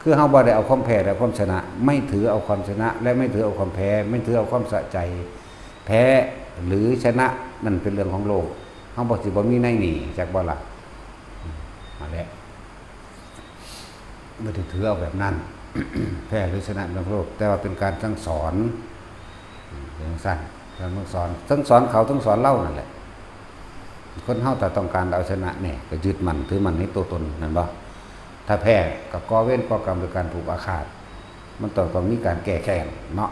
คือเฮาบ่ได้เอาความแพ้และความชนะ ไม่ถือเอาความชนะ และไม่ถือเอาความแพ้ ไม่ถือเอาความสะใจ แพ้หรือชนะนั่นเป็นเรื่องของโลก เฮาบ่สิบ่มีในนี่ จักบ่ล่ะ อืม นั่นแหละ บ่ได้ถือเอาแบบนั้น แพ้หรือชนะเป็นเรื่องของโลก แต่ว่าเป็นการสั่งสอน อืม เป็นจั่งซั่น การสั่งสอน ทั้งสอนเขาทั้งสอนเรานั่นแหละ คนเฮาถ้าต้องการเอาชนะเนี่ย ก็ยึดมั่นถือมั่นในตัวตน แม่นบ่ ถ้าแพ้ก็ก่อเวรก่อกรรมโดยการผูกอาฆาต มันต้อง ต้องมีการแก้แค้นเนาะ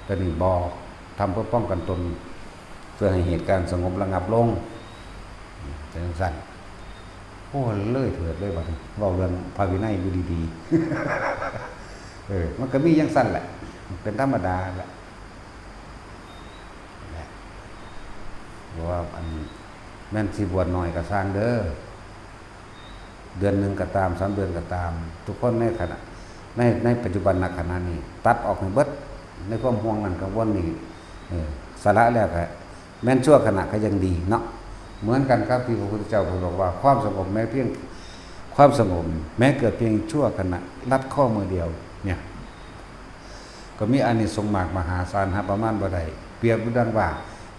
แต่นี่บ่ ทำเพื่อป้องกันตน เพื่อให้เหตุการณ์สงบระงับลง เป็นจั่งซั่น โอ้ เลยเถิดเลยบัดนี้ เว้าเรื่องพระวินัยอยู่ดีๆ เออ มันก็มีจั่งซั่นแหละ เป็นธรรมดาแหละ นะ เพราะว่าอัน แม่นสิบวชน้อยก็ซ่างเด้อ เดือนหนึ่งก็ตาม สามเดือนก็ตาม ทุกคนในขณะ ใน ในปัจจุบันณขณะนี้ ตัดออกให้เบิด ในความห่วงนั้นกังวลนี้ เออ สละแล้วก็ แม้นชั่วขณะก็ยังดีเนาะ เหมือนกันครับที่พระพุทธเจ้าบอกว่า ความสงบแม้เพียง ความสงบแม้เกิดเพียงชั่วขณะ ลัดข้อมือเดียว เนี่ย ก็มีอานิสงส์มากมหาศาล หาประมาณบ่ได้ เปรียบดังว่า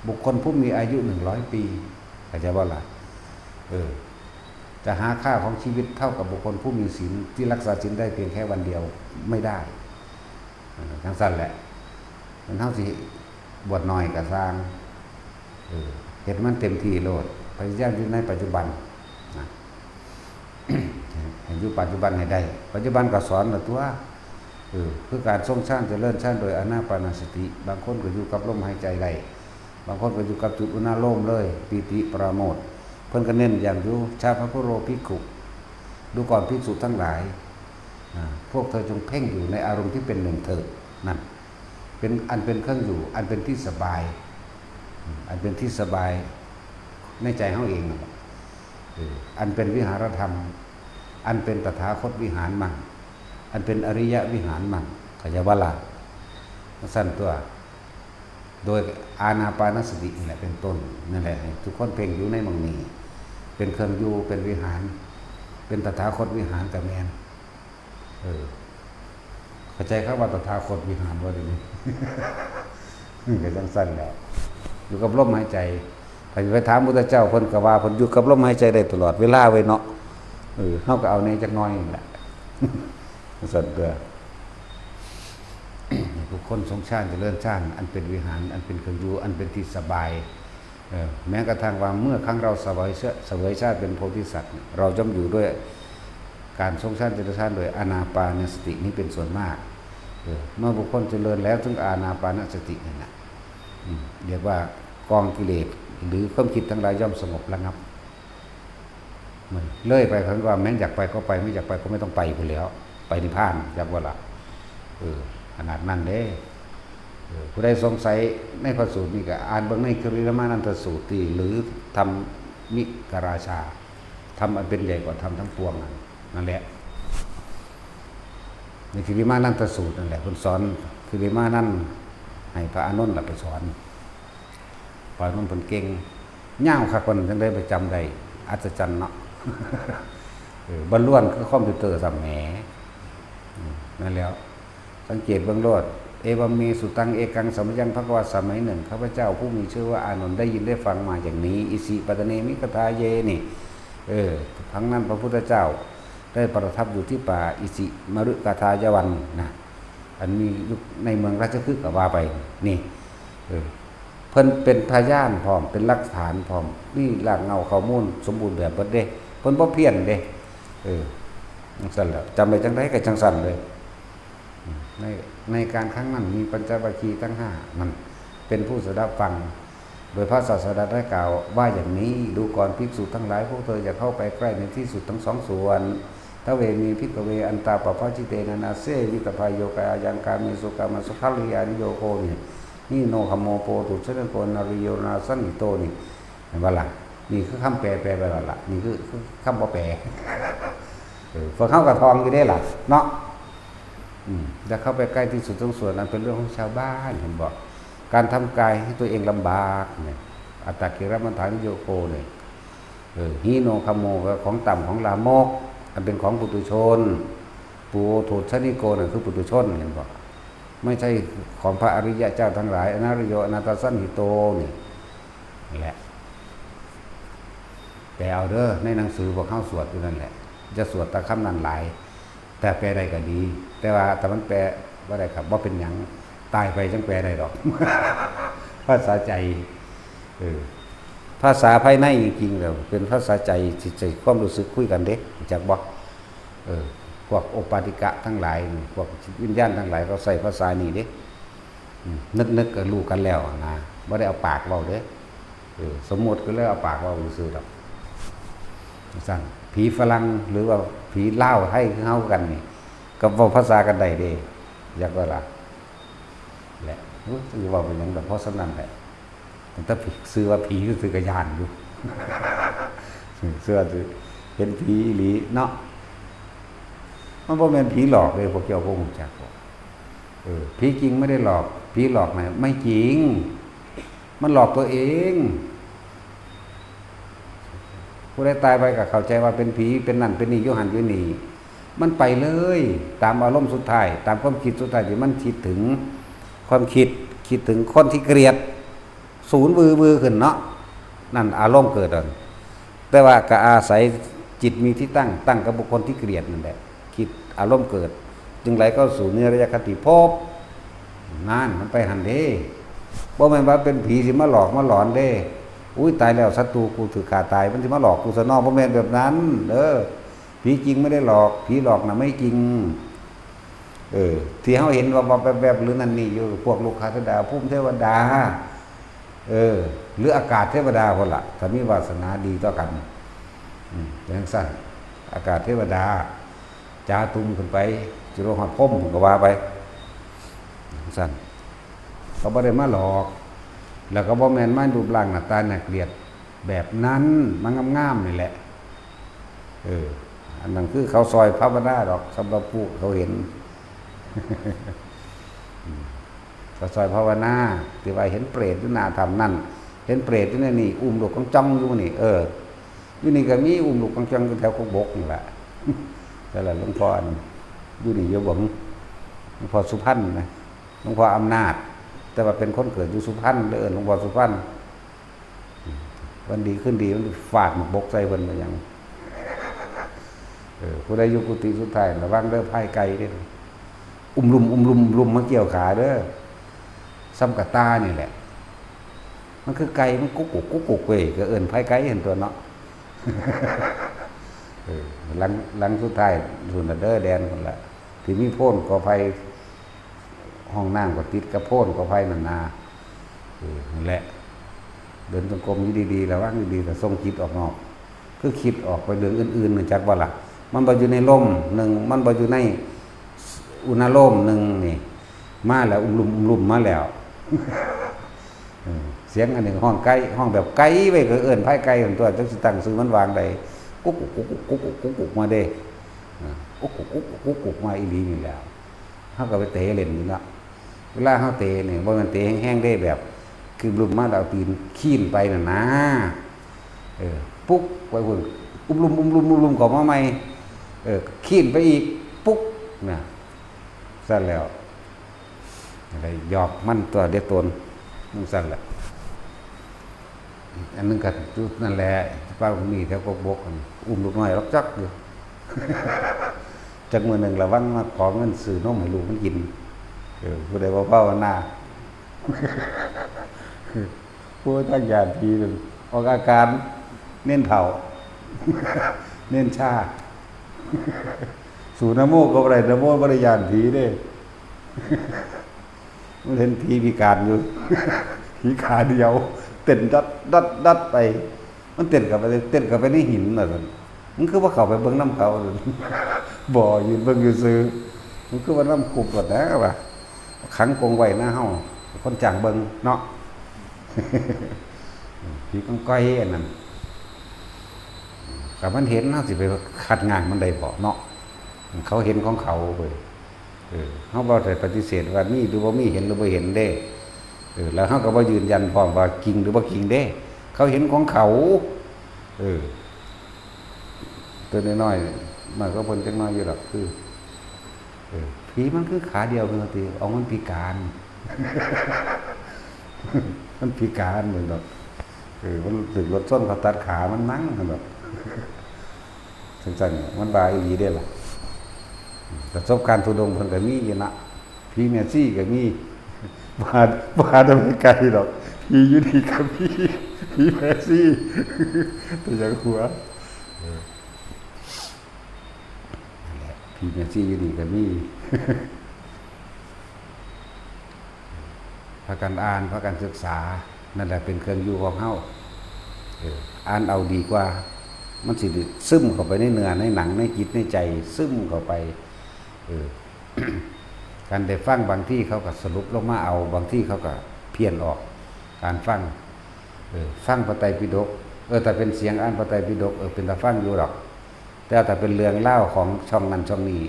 บุคคลผู้มีอายุหนึ่งร้อยปี เข้าใจบ่ล่ะ เออ จะหาค่าของชีวิตเท่ากับบุคคลผู้มีศีลที่รักษาศีลได้เพียงแค่วันเดียวไม่ได้ เออ จั่งซั้นแหละ มันเฮาสิบวชน้อยก็ซ่าง เออ เฮ็ดมันเต็มที่โลด พยายามอยู่ในปัจจุบันนะ ให้อยู่ปัจจุบันให้ได้ ปัจจุบันก็สอนละตัว เออ คือการทรงฌานเจริญฌานโดยอานาปานสติ บางคนก็อยู่กับลมหายใจได้ บางคนก็อยู่กับจุดอุณาโลมเลย ปีติปราโมทย์ เพิ่นก็เน้นอย่างอยู่ ชาพะพุโรภิกขุ ดูก่อนภิกษุทั้งหลาย อ่า พวกเธอจงเพ่งอยู่ในอารมณ์ที่เป็นหนึ่งเถิด นั่น เป็นอันเป็นเครื่องอยู่ อันเป็นที่สบาย อันเป็นที่สบายในใจเฮาเองนั่นแหละ เออ อันเป็นวิหารธรรม อันเป็นตถาคตวิหารมั่ง อันเป็นอริยวิหารมั่ง เข้าใจบ่ล่ะ จั่งซั้นตัว โดยอานาปานสตินี่แหละเป็นต้น นั่นแหละ ให้ทุกคนเพ่งอยู่ในหม่องนี้ เป็นเครื่องอยู่ เป็นวิหาร เป็นตถาคตวิหารก็แม่น เออ เข้าใจคำว่าตถาคตวิหารบ่เดี๋ยวนี้ ก็จั่งซั้นแหละ อยู่กับลมหายใจ ถ้าไปถามพุทธเจ้า เพิ่นก็ว่าเพิ่นอยู่กับลมหายใจได้ตลอดเวลาเว้ยเนาะ เออ เฮาก็เอาแหน่จักหน่อยนั่นแหละ จั่งซั้นตัว ทุกคนทรงฌานเจริญฌาน อันเป็นวิหาร อันเป็นเครื่องอยู่ อันเป็นที่สบาย เออ แม้กระทั่งว่าเมื่อครั้งเราเสวยเสวยชาติเป็นโพธิสัตว์เนี่ย เราย่อมอยู่ด้วยการทรงฌานเจริญฌานโดยอานาปานสตินี้เป็นส่วนมาก เออ เมื่อบุคคลเจริญแล้วถึงอานาปานสตินั่นน่ะ อืม เรียกว่ากองกิเลสหรือความคิดทั้งหลายย่อมสงบระงับ มันเลยไป เพิ่นว่าแม่นอยากไปก็ไป ไม่อยากไปก็ไม่ต้องไปพู้นแหล้ว ไปนิพพาน จักบ่ล่ะ เออ ขนาดนั้นเด้ เออ ผู้ใดสงสัยในพระสูตรนี่ก็อ่านเบิ่งในกริยามานันทสูตรติ หรือธรรมิกราชา ธรรมอันเป็นใหญ่กว่าธรรมทั้งปวงนั่น นั่นแหละ ในกริยามานันทสูตรนั่นแหละ เพิ่นสอนกริยามานันท์ให้พระอานนท์ล่ะไปสอน พระอานนท์เพิ่นเก่ง ยาวคัก เพิ่นจั่งได้ไปจำได้ อัศจรรย์เนาะ เออ บ่ล้วนคือคอมพิวเตอร์ซ้ำแหม อืม นั่นแหล้ว สังเกตเบิ่งโลด เอวัมเม สุตัง เอกัง สมัยยัง ภควา สมัยหนึ่ง ข้าพเจ้าผู้มีชื่อว่าอานนท์ได้ยินได้ฟังมาอย่างนี้ อิสิ ปัตตะเนมิ คทาเย นี่ เออ ครั้งนั้นพระพุทธเจ้าได้ประทับอยู่ที่ป่าอิสิมฤคทายวันนะ อันมีอยู่ในเมืองราชคฤห์ก็ว่าไป นี่ เออ เพิ่นเป็นพยานพร้อม เป็นหลักฐานพร้อม มีรากเหง้าข้อมูลสมบูรณ์แบบเบิดเด้ เพิ่นบ่เพี้ยนเด้ เออ จั่งซั้นแหละ จำได้จั่งใดก็จั่งซั้นเลย ใน ในการครั้งนั้นมีปัญจวัคคีย์ทั้งห้านั่นเป็นผู้สดับฟัง โดยพระศาสดาได้กล่าวว่าอย่างนี้ ดูก่อนภิกษุทั้งหลาย พวกเธออย่าเข้าไปใกล้ในที่สุดทั้งสองส่วน ทเว เม ภิกขเว อันตา ปภาชิเตนะ นาเสวิตพาโย กายัง กาเมสุ กามสุขัลลิกานุโยโก นี่ นี่โนคโม โปตุชนโก นาริโย นาสันหิโต นี่ เห็นบ่ล่ะ นี่คือคำแปล แปลไปแล้วล่ะ นี่คือ คือคำบ่แปล เออ พวกเขากระทองอยู่ได้ล่ะ เนาะ อืม อย่าเข้าไปใกล้ที่สุดทั้งส่วน อันเป็นเรื่องของชาวบ้าน เห็นบ่ การทำกายให้ตัวเองลำบากเนี่ย อัตตกิลมัฏฐานุโยโก เนี่ย เออ หีโนคโม ก็ของต่ำของลามก อันเป็นของปุถุชน ปูโทชนิโก นั่นคือปุถุชน เห็นบ่ ไม่ใช่ของพระอริยะเจ้าทั้งหลาย อนาริโย อนาตาสันหิโต นี่ นั่นแหละ แปลเอาเด้อ ในหนังสือพวกเขาสวดอยู่นั่นแหละ จะสวดแต่คำนั้นหลาย แต่แปลได้ก็ดี แต่ว่าถ้ามันแปลบ่ได้ก็บ่เป็นหยัง ตายไปจั่งแปลได้ดอก ภาษาใจ เออ ภาษาภายในจริงๆแล้วเป็นภาษาใจ จิตใจ ความรู้สึกคุยกันเด้ รู้จักบ่ เออ พวกโอปปาติกะทั้งหลายนี่ พวกจิตวิญญาณทั้งหลายเขาใช้ภาษานี่เด้ อืม นึกๆก็รู้กันแล้วนะ บ่ได้เอาปากเว้าเด้ เออ สมมุติก็เลยเอาปากเว้าซื่อๆดอก ซั่น ผีฝรั่งหรือว่าผีลาวไทยคือเฮากันนี่ ก็เว้าภาษากันได้เด้ อยากว่าล่ะ แหละ เอ้ย จะเว้าเป็นหยังดอก เพราะฉะนั้นแหละ ตั้งแต่ผี ชื่อว่าผีซื่อๆก็ย้านอยู่ เชื่อสิ เห็นผีอีหลีเนาะ มันบ่แม่นผีหลอกเด้ พวกเจ้าคงรู้จักบ่ เออ ผีจริงไม่ได้หลอก ผีหลอกน่ะไม่จริง มันหลอกตัวเอง ผู้ใดตายไปก็เข้าใจว่าเป็นผี เป็นนั่นเป็นนี่ อยู่หั่นอยู่นี่ มันไปเลย ตามอารมณ์สุดท้าย ตามความคิดสุดท้ายที่มันคิดถึง ความคิด คิดถึงคนที่เกลียด สูนวือวือขึ้นเนาะ นั่นอารมณ์เกิดนั่น แต่ว่าก็อาศัย จิตมีที่ตั้ง ตั้งกับบุคคลที่เกลียดนั่นแหละ จิตอารมณ์เกิด จึงไหลเข้าสู่นิรยคติภพ นั่นมันไปหั้นเด้ บ่แม่นว่าเป็นผีสิมาหลอกมาหลอนเด้ อุ้ย ตายแล้ว ศัตรูกูถืกฆ่าตาย มันสิมาหลอกกูซะเนาะ บ่แม่นแบบนั้น เออ ผีจริงไม่ได้หลอก ผีหลอกน่ะไม่จริง เออ ที่เฮาเห็นว่าๆ แวบๆ หรือนั่นนี่อยู่ พวกลูกค้าเทวดา ภูมิเทวดา เออ หรืออากาศเทวดาพุ้นล่ะ ถ้ามีวาสนาดีต่อกัน อืม จั่งซั้น อากาศเทวดา จ๋าตุ่มขึ้นไป สิลงฮอดพรหมพุ้นก็ว่าไป จั่งซั้น เขาบ่ได้มาหลอก แล้วก็บ่แม่นมารูปร่างหน้าตาน่าเกลียดแบบนั้น มางามๆ นี่แหละ เออ อันนั้นคือเขาซอยภาวนาดอก สำหรับผู้เขาเห็น เขาซอยภาวนา ที่ว่าเห็นเปรตอยู่หน้าถ้ำนั่น เห็นเปรตอยู่ในนี่ อุ้มลูกกองจ่องอยู่นี่ เออ อยู่นี่ก็มีอุ้มลูกกองจ่องอยู่แถวกกบกนี่แหละ แต่ละหลวงพ่ออัน อยู่นี่อยู่บ่ หลวงพ่อสุพรรณนะ หลวงพ่ออำนาจ แต่ว่าเป็นคนเกิดอยู่สุพรรณ เลยเอิ้นหลวงพ่อสุพรรณ วันดีคืนดีมันฟาดหมากบกใส่เพิ่นมาหยัง เออ ผู้ใดอยู่กุฏิสุดท้าย ระวังเด้อ พายไก่เด้อ อุ้มลุ่ม อุ้มลุ่ม อุ้มลุ่มมาเกี่ยวขาเด้อ ซ้ำกับตานี่แหละ มันคือไก่ มันกุกกุกกุกกุกเว้ย ก็เอิ้นพายไก่หั้นตั๊วเนาะ เออ หลัง หลังสุดท้ายพุ้นละเด้อ แดนพุ้นละ ที่มีโพนกอไผ่ ห้องน้ำก็ติดกับโพนกอไผ่นั่นนา เออ นั่นแหละ เดินจงกรมอยู่ดีๆ ระวังดีๆ แต่ส่งจิตออกนอก คือคิดออกไปเรื่องอื่นๆ น่ะ จักบ่ล่ะ มันบ่อยู่ในลมหนึ่ง มันบ่อยู่ในอุณาโลมหนึ่งนี่ มาแล้ว อุ้มลุ่ม อุ้มลุ่มมาแล้ว เออ เสียงอันหนึ่งฮ้องไกล ฮ้องแบบไกลไว้ก็เอิ้นพายไก่ตั๊ว จักสิตั้งชื่อมันว่าจั่งใด กุกกุกกุกกุกกุกกุกกุกมาเด้ อ่า กุกกุกกุกกุกกุกกุกมาอีหลีนี่แหละ เฮาก็ไปเตะเล่นอยู่เนาะ เวลาเฮาเตะนี่ บ่แม่นเตะแฮงๆ เด้ แบบ คือลุ่มมาแล้วเอาตีนคีนไปนั่นนะ เออ ปุ๊ก ไปพุ้น อุ้มลุ่ม อุ้มลุ่ม อุ้มลุ่ม เข้ามาใหม่ เออ คีนไปอีก ปุ๊ก น่ะ ซั่นแล้ว อะไร หยอกมันตั๊วเดียวตน มันซั่นแหละ อันหนึ่งก็จุดนั่นแหละ ป้ามีแถวกกบก อุ้มลูกน้อยล็อกจักอยู่ จักมื้อหนึ่งระวังมาขอเงินซื้อนมให้ลูกมันกิน เออ ผู้ใดบ่ภาวนา ผู้ทางย้านผีนั่น ออกอาการ เน้นเฒ่า เน้นชา สูนะโมก็บ่ได้ นะโมบ่ได้ย้านผีเด้ มันเห็นผีพิการอยู่ ผีขาเดียว เต้นดัดดัดดัดไป มันเต้นเข้าไป เต้นเข้าไปในหินน่ะ มันคือว่าเข้าไปเบิ่งนำเขา บ่ ยืนเบิ่งซื่อๆ มันคือว่านำคุกก่อนนะว่า ขังกรงไว้นะเฮา คนจ้างเบิ่งเนาะ ผีกองกอยอันนั้น ก็มันเห็น เฮาสิไปคัดง้างมันได้บ่เนาะ เขาเห็นของเขาเว้ย เออ เฮาบ่ได้ปฏิเสธว่ามีหรือบ่มี เห็นหรือบ่เห็นเด้ เออ แล้วเฮาก็บ่ยืนยันพร้อมว่าจริงหรือบ่จริงเด้ เขาเห็นของเขา เออ ตัวน้อยๆ น้อยกว่าเพิ่นจักหน่อยอยู่ดอก คือ เออ ผีมันคือขาเดียวเพิ่นว่าติ เอามันพิการ มันพิการเพิ่นดอก เออ มันถืกรถชนเขาตัดขามันมั้งเพิ่นดอก จั่งซั่น มันว่าอีหลีเด้ล่ะ ประสบการณ์ธุดงค์เพิ่นก็มีอยู่นะ ผีแม่ชีก็มี ว่า ว่าแต่บ่ไกลดอก ผีอยู่นี่ก็มี ผีแม่ชี แต่อย่าหัว เออ นั่นแหละ ผีแม่ชีอยู่นี่ก็มี พากันอ่าน พากันศึกษา นั่นแหละเป็นเครื่องอยู่ของเฮา เออ อ่านเอาดีกว่า มันสิได้ซึมเข้าไปในเนื้อในหนังในจิตในใจ ซึมเข้าไป เออ การได้ฟังบางทีเขาก็สรุปลงมาเอา บางทีเขาก็เพี้ยนออก การฟัง เออ ฟังพระไตรปิฎก เออ แต่เป็นเสียงอ่านพระไตรปิฎก เออ เป็นตาฟังอยู่ดอก แต่ถ้าเป็นเรื่องเล่าวของช่องนั้นช่องนี้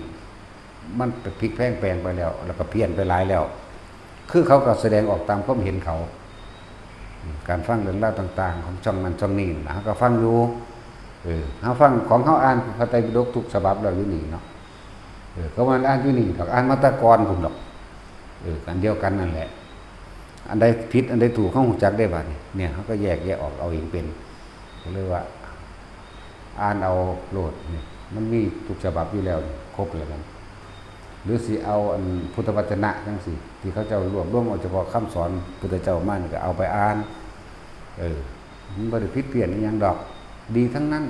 มันไปพลิกแพลงแปลงไปแล้ว แล้วก็เพี้ยนไปหลายแล้ว คือเขาก็แสดงออกตามความเห็นเขา การฟังเรื่องราวต่างๆ ของช่องนั้นช่องนี้นะ เขาก็ฟังอยู่ เออ เขาฟังของเขาอ่านพระไตรปิฎกทุกฉบับแล้วอยู่นี่เนาะ เออ เขาว่าอ่านอยู่นี่ดอก อ่านมาแต่ก่อนพุ้นดอก เออ อันเดียวกันนั่นแหละ อันใดผิด อันใดถูก เขารู้จักได้บัดนี้ เนี่ย เขาก็แยกแยะออกเอาเองเป็น ก็เลยว่า อ่านเอาโลดนี่ มันมีทุกฉบับอยู่แล้วนี่ ครบแล้วนั่น หรือสิเอาอันพุทธวจนะจังซี่ ที่เขาเจ้ารวบรวมเอาเฉพาะคำสอนพุทธเจ้ามานี่ก็เอาไปอ่าน เออ มันบ่ได้ผิดเพี้ยนอิหยังดอก ดีทั้งนั้น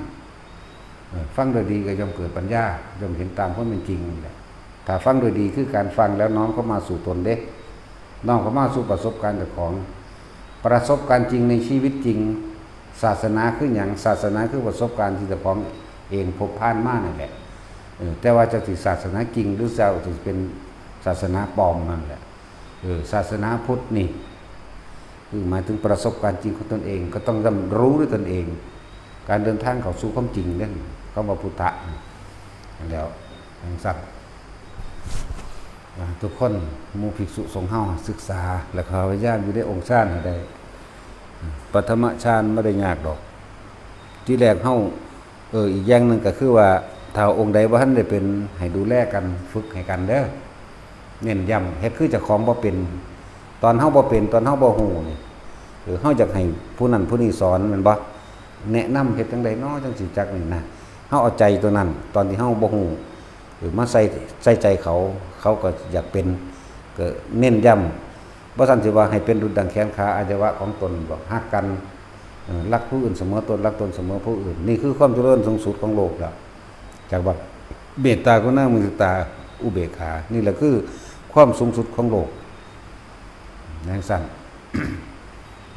เออ ฟังโดยดีก็ย่อมเกิดปัญญา ย่อมเห็นตามความเป็นจริงนี่แหละ ถ้าฟังโดยดีคือการฟังแล้วน้อมเข้ามาสู่ตนเด้ น้อมเข้ามาสู่ประสบการณ์เจ้าของ ประสบการณ์จริงในชีวิตจริง ศาสนาคือหยัง ศาสนาคือประสบการณ์ที่เจ้าของเองพบผ่านมานั่นแหละ เออ แต่ว่าเจ้าสิศาสนาจริง หรือเจ้าสิเป็นศาสนาปลอมนั่นแหละ เออ ศาสนาพุทธนี่ คือหมายถึงประสบการณ์จริงของตนเอง ก็ต้องย่อมรู้ด้วยตนเอง การเดินทางเข้าสู่ความจริงเด้ คำว่าพุทธะนี่ แล้วจั่งซั้น อ่า ทุกคน หมู่ภิกษุสงฆ์เฮาศึกษา แล้วก็พยายามอยู่ในองค์ฌานให้ได้ ปฐมฌานบ่ได้ยากดอก ทีแรกเฮา เออ อีกอย่างหนึ่งก็คือว่า ถ้าองค์ใดบ่ทันได้เป็น ให้ดูแลกัน ฝึกให้กันเด้อ เน้นย้ำ เฮ็ดคือเจ้าของบ่เป็น ตอนเฮาบ่เป็น ตอนเฮาบ่ฮู้นี่ เออ เฮาอยากให้ผู้นั้นผู้นี้สอนแม่นบ่ แนะนำเฮ็ดจั่งใดน้อ จั่งสิจักนี่นะ เฮาเอาใจตัวนั้น ตอนที่เฮาบ่ฮู้ เออ มาใส่ ใส่ใจเขา เขาก็อยากเป็น ก็เน้นย้ำ บ่ซั้นสิว่าให้เป็นดุจดังแขนขาอวัยวะของตน บอกฮักกัน เอ่อ รักผู้อื่นเสมอตน รักตนเสมอผู้อื่น นี่คือความเจริญสูงสุดของโลกแล้ว จากว่าเมตตากรุณามุทิตาอุเบกขา นี่แหละคือความสูงสุดของโลก จั่งซั้น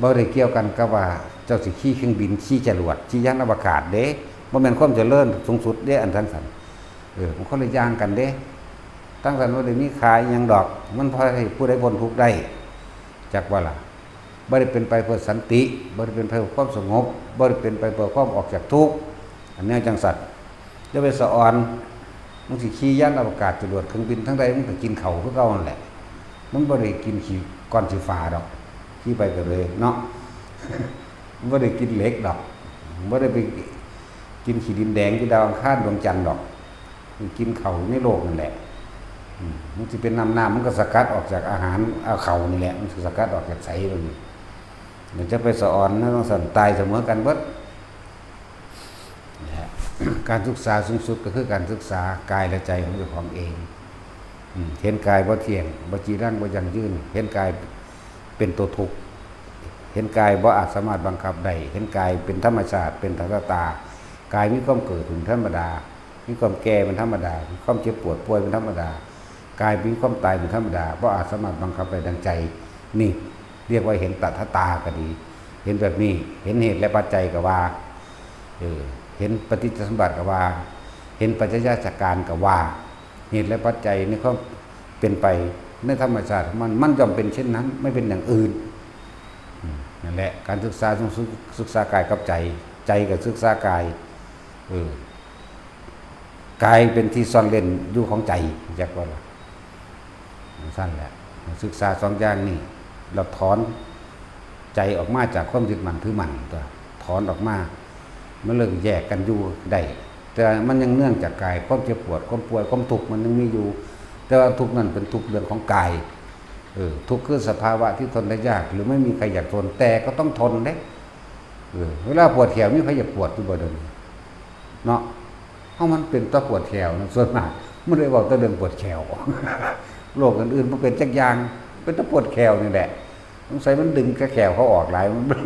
บ่ได้เกี่ยวกันกับว่าเจ้าสิขี่เครื่องบิน ขี่จรวด ขี่ยานอวกาศเด้ บ่แม่นความเจริญสูงสุดเด้ อันจั่งซั้น เออ มันคนละอย่างกันเด้ จั่งซั้นบ่ได้มีค่าอิหยังดอก มันพอให้ผู้ใดพ้นทุกข์ได้ จักว่าล่ะ บ่ได้เป็นไปเพื่อสันติ บ่ได้เป็นไปเพื่อความสงบ บ่ได้เป็นไปเพื่อความออกจากทุกข์ อันนี้จั่งซั้น อย่าไปสะออน มึงสิขี่ยานอวกาศ จรวด เครื่องบินทางใด มึงก็กินข้าวคือเก่านั่นแหละ มันบ่ได้กินขี้ก้อนขี้ฟ้าดอก ขี่ไปก็เลยเนาะ มันบ่ได้กินเหล็กดอก มันบ่ได้ไปกินขี้ดินแดง กินดาวอังคาร ดวงจันทร์ดอก มันกินข้าวในโลกนั่นแหละ อืม มันสิเป็นน้ำ น้ำมันก็สกัดออกจากอาหาร เอาข้าวนี่แหละ มันสิสกัดออกจากไส มันนี่ มันจะไปสะออนนะ จั่งซั้น ตายเสมอกันเบิด นะฮะ การศึกษาสูงสุดก็คือการศึกษากายและใจของเจ้าของเอง อืม เห็นกายบ่เที่ยง บ่จีรัง บ่ยั่งยืน เห็นกายเป็นตัวทุกข์ เห็นกายบ่อาจสามารถบังคับได้ เห็นกายเป็นธรรมชาติ เป็นอนัตตา กายมีความเกิดเป็นธรรมดา มีความแก่เป็นธรรมดา มีความเจ็บปวดป่วยเป็นธรรมดา กายมีความตายเป็นธรรมดา บ่อาจสามารถบังคับได้ดังใจ นี่เรียกว่าเห็นตถาตาก็ดี เห็นแบบนี้ เห็นเหตุและปัจจัยก็ว่า เออ เห็นปฏิจจสมบัติก็ว่า เห็นปัจจัยสังขารก็ว่า เหตุและปัจจัยในความเป็นไปในธรรมชาติของมัน มันย่อมเป็นเช่นนั้น ไม่เป็นอย่างอื่น อืม นั่นแหละ การศึกษาต้องศึก ศึกษากายกับใจ ใจก็ศึกษากาย เออ กายเป็นที่ซ่อนเร้นอยู่ของใจ จักว่าล่ะ จั่งซั้นแหละ ศึกษาสองอย่างนี่ แล้วถอนใจออกมาจากความยึดมั่นถือมั่นตัว ถอนออกมา มันเริ่มแยกกันอยู่ได้ แต่มันยังเนื่องจากกาย ความเจ็บปวด ความป่วย ความทุกข์มันยังมีอยู่ แต่ว่าทุกข์นั่นเป็นทุกข์เรื่องของกาย เออ ทุกข์คือสภาวะที่ทนได้ยาก หรือไม่มีใครอยากทน แต่ก็ต้องทนเด้ เออ เวลาปวดแขวมีใครอยากปวดอยู่บ่เดี๋ยวนี้ เนาะ เฮามันเป็นตาปวดแขวนะ ส่วนมาก มันเลยเว้าแต่เรื่องปวดแขว โรคอื่นๆบ่เป็นจักอย่าง เป็นตาปวดแขวนี่แหละ สงสัยมันดึงแขวเขาออกหลาย มัน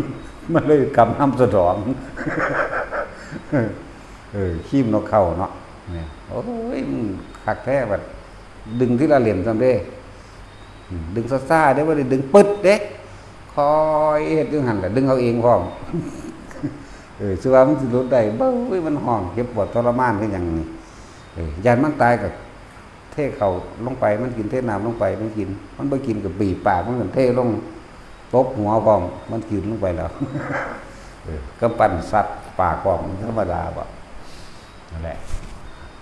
มันเลยกำนำสนอง เออ ครีมนกเขาเนาะ เนี่ย โอ้ย มันคักแท้บัด ดึงทีละเล่มซ้ำเด้ อืม ดึงซ่าๆเด้ บ่ได้ดึงปึ๊ดเด้ คอยเฮ็ดอยู่หั่นแหละ ดึงเอาเองพร้อม เออ สิว่ามันสิหลุดได้ เบ้ย มันฮ้อง เจ็บปวดทรมานคือหยังนี่ เออ ย้านมันตายก็เทข้าวลงไป มันกิน เทน้ำลงไป มันกิน มันบ่กินก็บีบปากมัน เทลง ตบหัวพร้อม มันกินลงไปแล้ว เออ กำปั้นสัตว์ปากพร้อม มันธรรมดาบ่ นั่นแหละ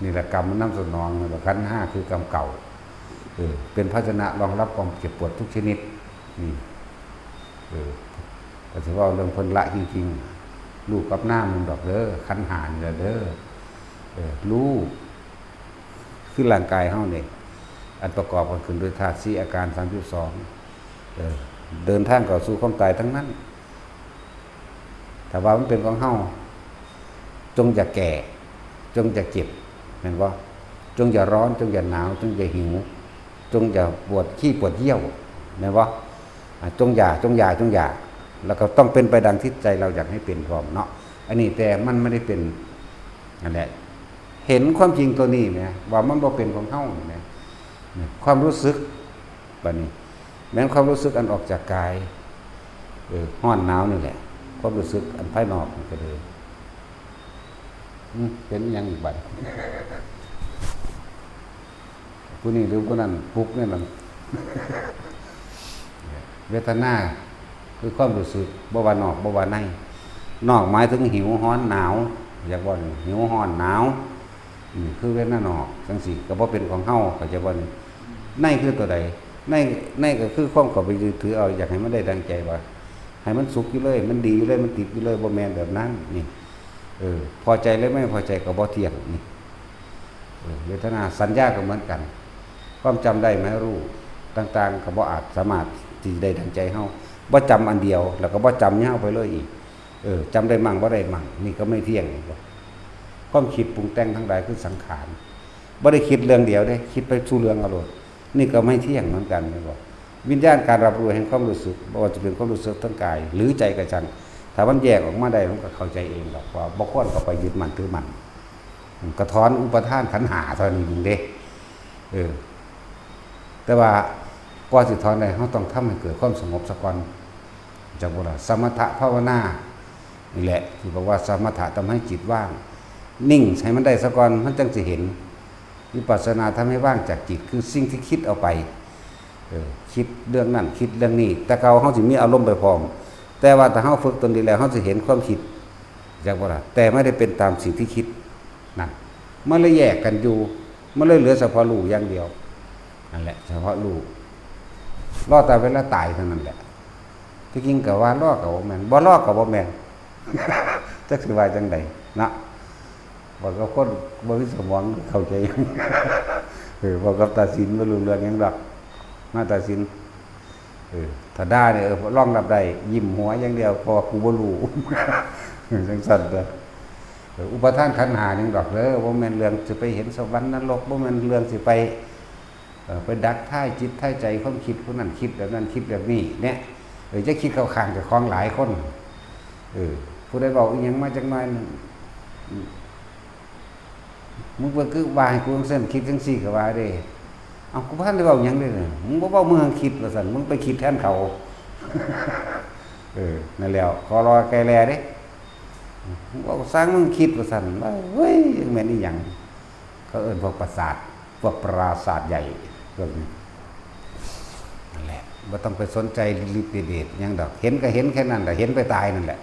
นี่แหละกรรมมันนำสนอง นี่แหละขันธ์ห้าคือกรรมเก่า เออ เป็นภาชนะรองรับความเจ็บปวดทุกชนิด นี่ เออ ก็สิเว้าเรื่องเพิ่นละจริงๆ รูปกับนามมันดอกเด้อ ขันธ์ห้านี่ล่ะเด้อ เออ รูป คือร่างกายเฮานี่ อันประกอบกันขึ้นด้วยธาตุสี่ อาการสามสิบสอง เออ เดินทางเข้าสู่ความตายทั้งนั้น ถ้าว่ามันเป็นของเฮา จงอย่าแก่ จงอย่าเจ็บ แม่นบ่ จงอย่าร้อน จงอย่าหนาว จงอย่าหิว จงอย่าปวดขี้ปวดเยี่ยว แม่นบ่ อ่ะ จงอย่า จงอย่า จงอย่า แล้วก็ต้องเป็นไปดังที่ใจเราอยากให้เป็นพร้อมเนาะ อันนี้แต่มันไม่ได้เป็น นั่นแหละ เห็นความจริงตัวนี้นะ ว่ามันบ่เป็นของเฮานะ ความรู้สึก บัดนี้ แม้นความรู้สึกอันออกจากกาย เออ ร้อนหนาวนี่แหละ ความรู้สึกอันภายนอกนี่ก็เลย อืม เป็นอิหยังอีกบัด ผู้นี้หรือผู้นั้น ปุ๊บนี่มัน เวทนา คือความรู้สึก บ่ว่านอก บ่ว่าใน นอกหมายถึงหิว ร้อน หนาว อยากว่าหิว ร้อน หนาว อืม คือเวทนานอก จังซี้ ก็บ่เป็นของเฮา เข้าใจบ่นี่ ในคือตัวใด ใน ในก็คือความเข้าไปยึดถือเอา อยากให้มันได้ดังใจว่า ให้มันสุขอยู่เลย มันดีอยู่เลย มันติดอยู่เลย บ่แม่นแบบนั้น นี่ เออ พอใจและไม่พอใจก็บ่เที่ยง นี่ เออ เวทนา สัญญาก็เหมือนกัน ความจำได้หมายรู้ ต่างๆ ก็บ่อาจสามารถที่ได้ดังใจเฮา บ่จำอันเดียว แล้วก็บ่จำยาวไปเลยอีก เออ จำได้มั่งบ่ได้มั่ง นี่ก็ไม่เที่ยง ความคิดปรุงแต่งทั้งหลายคือสังขาร บ่ได้คิดเรื่องเดียวเด้ คิดไปสู่เรื่องอารมณ์ นี่ก็ไม่เที่ยงเหมือนกัน นี่บ่ วิญญาณการรับรู้แห่งความรู้สึก บ่ว่าจะเป็นความรู้สึกทางกาย หรือใจก็ช่าง ถ้ามันแยกออกมาได้ มันก็เข้าใจเองดอกว่าบ่ควรเข้าไปยึดมั่นถือมั่น ก็ถอนอุปาทานขันธ์ห้าเท่านี้เองเด้ เออ แต่ว่าก่อนสิถอนได้ เราต้องทำให้เกิดความสงบซะก่อน จักบ่ล่ะ สมถะภาวนา นี่แหละ ที่บอกว่าสมถะทำให้จิตว่าง นิ่งให้มันได้ซะก่อน มันจังสิเห็น วิปัสสนาทำให้ว่างจากจิต คือสิ่งที่คิดเอาไป เออ คิดเรื่องนั้น คิดเรื่องนี้ แต่เก่าเราสิมีอารมณ์ไปพร้อม แต่ว่าถ้าเราฝึกตนดีแล้ว เราสิเห็นความคิด จักบ่ล่ะ แต่ไม่ได้เป็นตามสิ่งที่คิด นั่น มันเลยแยกกันอยู่ มันเลยเหลือเฉพาะรู้อย่างเดียว นั่นแหละ เฉพาะรู้ รอแต่เวลาตายเท่านั้นแหละ ที่จริงก็ว่ารอก็บ่แม่น บ่รอก็บ่แม่น จักสิว่าจังใดเนาะ บอกกับคนบ่มีสมองเข้าใจ เออ บอกกับตาสินบ่รู้เรื่องหยังดอก มาตาสิน เออ ถ้าด่าเนี่ย เออ รองรับได้ ยิ้มหัวอย่างเดียว เพราะว่ากูบ่รู้ จังซั่นเด้อ เออ อุปาทานขันธ์ห้าหยังดอกเด้อ บ่แม่นเรื่องสิไปเห็นสวรรค์นรก บ่แม่นเรื่องสิไป เออ ไปดักทายจิตทายใจ ความคิดผู้นั้นคิดแบบนั้น คิดแบบนี้ เนี่ย เออ จะคิดเข้าข้างเจ้าของหลายคน เออ ผู้ใดเว้าอีหยังมาจักหน่อยหนึ่ง อืม มึงเบิ่งคือว่าให้กูจังซั่น คิดจังซี่ก็ว่าเด้ เอ้า กูบ่ทันได้เว้าหยังเลย มึงบ่เว้า มึงหั้นคิดว่าซั่น มึงไปคิดแทนเขา เออ นั่นแหล้ว ขอรอไกลแลเด้ มึงเว้าสร้างมึงคิดว่าซั่น ว่า เฮ้ย แม่นอีหยัง เขาเอิ้นพวกประสาท พวกปราสาทใหญ่ พวกนี้ นั่นแหละ บ่ต้องไปสนใจฤทธิ์เดชหยังดอก เห็นก็เห็นแค่นั้นแหละ เห็นไปตายนั่นแหละ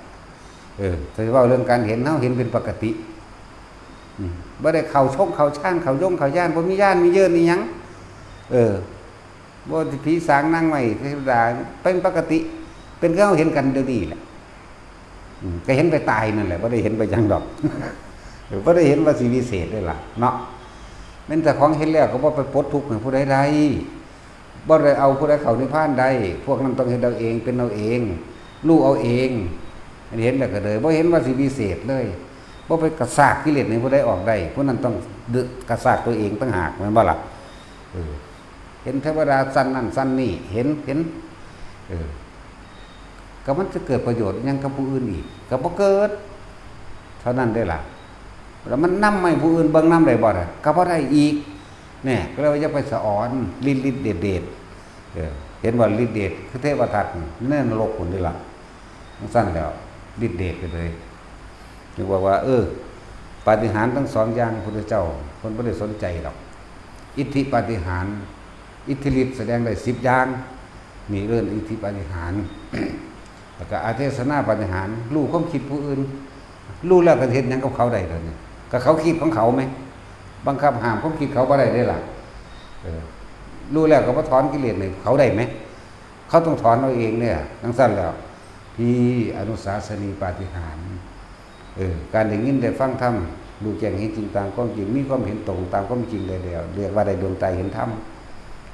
เออ แต่เว้าเรื่องการเห็น เฮาเห็นเป็นปกติ อืม บ่ได้เข้าชงเข้าฌาน เข้ายงเข้าญาณ บ่มีญาณมีเยินอีหยัง เออ บ่สิผีสางนางไม้เทวดา เป็นปกติ เป็นคือเฮาเห็นกันเดี๋ยวนี้แหละ อืม ก็เห็นไปตายนั่นแหละ บ่ได้เห็นไปหยังดอก เออ บ่ได้เห็นว่าสิวิเศษเด้ล่ะ เนาะ แม่นเจ้าของเห็นแล้วก็บ่ไปปลดทุกข์ให้ผู้ใดได้ บ่ได้เอาผู้ใดเข้านิพพานได้ พวกนั้นต้องเฮ็ดเอาเอง เป็นเอาเอง รู้เอาเอง เห็นแล้วก็เลย บ่เห็นว่าสิวิเศษเลย บ่ไปกระซากกิเลสให้ผู้ใดออกได้ ผู้นั้นต้องกระซากตัวเองต่างหาก แม่นบ่ล่ะ เออ เห็นเทวดาชั้นนั้นชั้นนี้ เห็น เห็น เออ ก็มันจะเกิดประโยชน์หยังกับผู้อื่นอีก ก็บ่เกิด เท่านั้นเด้ล่ะ แล้วมันนำให้ผู้อื่นเบิ่งนำได้บ่ล่ะ ก็บ่ได้อีก เนี่ย ก็เลยว่าอย่าไปสะออน ฤทธิ์ฤทธิ์เดชเดช เออ เห็นว่าฤทธิ์เดชคือเทวทัตนี่ ในนรกพุ้นเด้ล่ะ จั่งซั้นแล้ว ฤทธิ์เดชไปเลย จึงบอกว่า เออ ปาฏิหาริย์ทั้งสองอย่าง พุทธเจ้าเพิ่นบ่ได้สนใจดอก อิทธิปาฏิหาริย์ อิทธิฤทธิ์แสดงได้สิบอย่าง นี่เอิ้นอิทธิปาฏิหาริย์ แล้วก็อาเทศนาปาฏิหาริย์ รู้ความคิดผู้อื่น รู้แล้วก็เฮ็ดหยังกับเขาได้เดี๋ยวนี้ ก็เขาคิดของเขาไหม บังคับห้ามความคิดเขาบ่ได้เด้ล่ะ เออ รู้แล้วก็บ่ถอนกิเลสให้เขาได้ไหม เขาต้องถอนเอาเองเนี่ย จั่งซั้นแล้ว พีอนุสาสนีปาฏิหาริย์ เออ การได้ยินได้ฟังธรรม รู้แจ้งเห็นจริงตามความจริง มีความเห็นตรงตามความจริงได้แล้ว เรียกว่าได้ดวงตาเห็นธรรม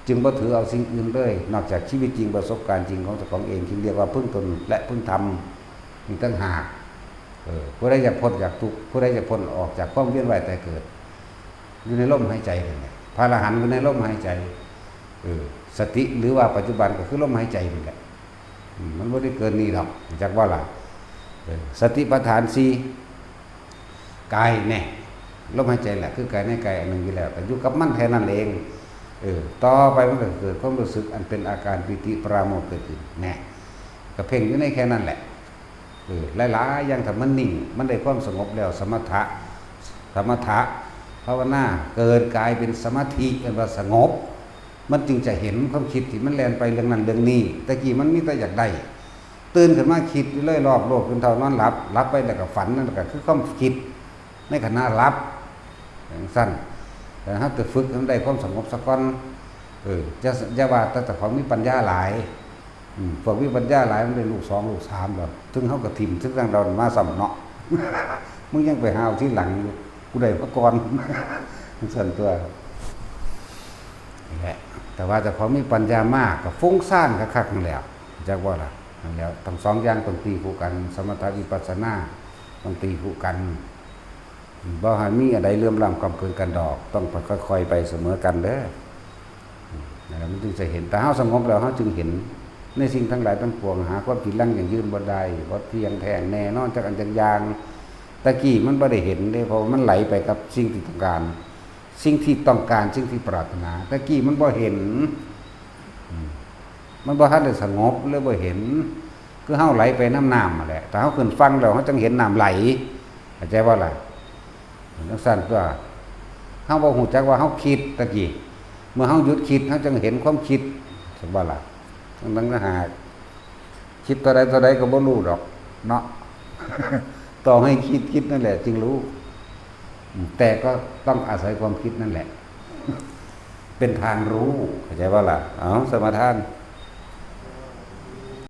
จึงบ่ถือเอาสิ่งอื่นเลย นอกจากชีวิตจริงประสบการณ์จริงของเจ้าของเอง จึงเรียกว่าพึ่งตนและพึ่งธรรม นี่ต่างหาก เออ ผู้ใดอยากพ้นจากทุกข์ ผู้ใดอยากพ้นออกจากความเวียนว่ายตายเกิด อยู่ในลมหายใจนั่นแหละ พระอรหันต์อยู่ในลมหายใจ เออ สติหรือว่าปัจจุบันก็คือลมหายใจนั่นแหละ อืม มันบ่ได้เกินนี้ดอก จักว่าล่ะ เออ สติปัฏฐานสี่ กายเนี่ย ลมหายใจแหละ คือกายในกายอันหนึ่งอยู่แล้ว ก็อยู่กับมันแค่นั้นเอง เออ ต่อไปมันก็เกิดความรู้สึกอันเป็นอาการปีติปราโมทย์เกิดขึ้น แน่ ก็เพ่งอยู่ในแค่นั้นแหละ เออ หลายๆอย่างถ้ามันนิ่ง มันได้ความสงบแล้ว สมถะ สมถะ ภาวนา เกิดกลายเป็นสมาธิ เรียกว่าสงบ มันจึงจะเห็นความคิดที่มันแล่นไปเรื่องนั้นเรื่องนี้ แต่กี้มันมีแต่อยากได้ ตื่นขึ้นมาคิดอยู่เลยรอบโลกจนเท่านอนหลับ หลับไปแล้วก็ฝัน นั่นก็คือความคิดในขณะหลับ จั่งซั้น แต่เฮาจะฝึกให้มันได้ความสงบซะก่อน เออ อย่า อย่าว่าแต่เจ้าของมีปัญญาหลาย อืม พวกมีปัญญาหลายมันได้ลูกสองลูกสามแล้ว ถึงเฮาก็ถิ่ม ถึงทางเรามาซ้ำเนาะ มึงยังไปหาเอาทีหลังอยู่ กูได้มาก่อน จั่งซั้นตั๊ว นี่แหละ แต่ว่าเจ้าของมีปัญญามากก็ฟุ้งซ่านคักๆนั่นแหละ จักว่าล่ะ นั่นแหละ ทั้งสองอย่างต้องตีคู่กัน สมถะวิปัสสนา ต้องตีคู่กัน บ่ให้มีอันใดเหลื่อมล้ำก้ำกึ่งกันดอก ต้องไปค่อยๆไปเสมอกันเด้อ นั่นแหละ มันจึงจะเห็น แต่เฮาสงบแล้วเฮาจึงเห็น ในสิ่งทั้งหลายทั้งปวง หาความจีรังยั่งยืนบ่ได้ บ่เที่ยงแท้แน่นอนจักอันจักอย่าง ตะกี้มันบ่ได้เห็นเด้ เพราะว่ามันไหลไปกับสิ่งที่ต้องการ สิ่งที่ต้องการ สิ่งที่ปรารถนา ตะกี้มันบ่เห็น อืม มันบ่ทันได้สงบเลยบ่เห็น คือเฮาไหลไปนำน้ำนั่นแหละ ถ้าเฮาขึ้นฝั่งแล้วเฮาจั่งเห็นน้ำไหล เข้าใจบ่ล่ะ จั่งซั้นตั๊ว เฮาบ่ฮู้จักว่าเฮาคิดตะกี้ เมื่อเฮาหยุดคิด เฮาจั่งเห็นความคิด จั่งบ่ล่ะ ทั้งๆ หาก คิดเท่าใดเท่าใดก็บ่รู้ดอกเนาะ ต้องให้คิด คิดนั่นแหละจึงรู้ อืม แต่ก็ต้องอาศัยความคิดนั่นแหละ เป็นทางรู้ เข้าใจบ่ล่ะ เอา สมาทาน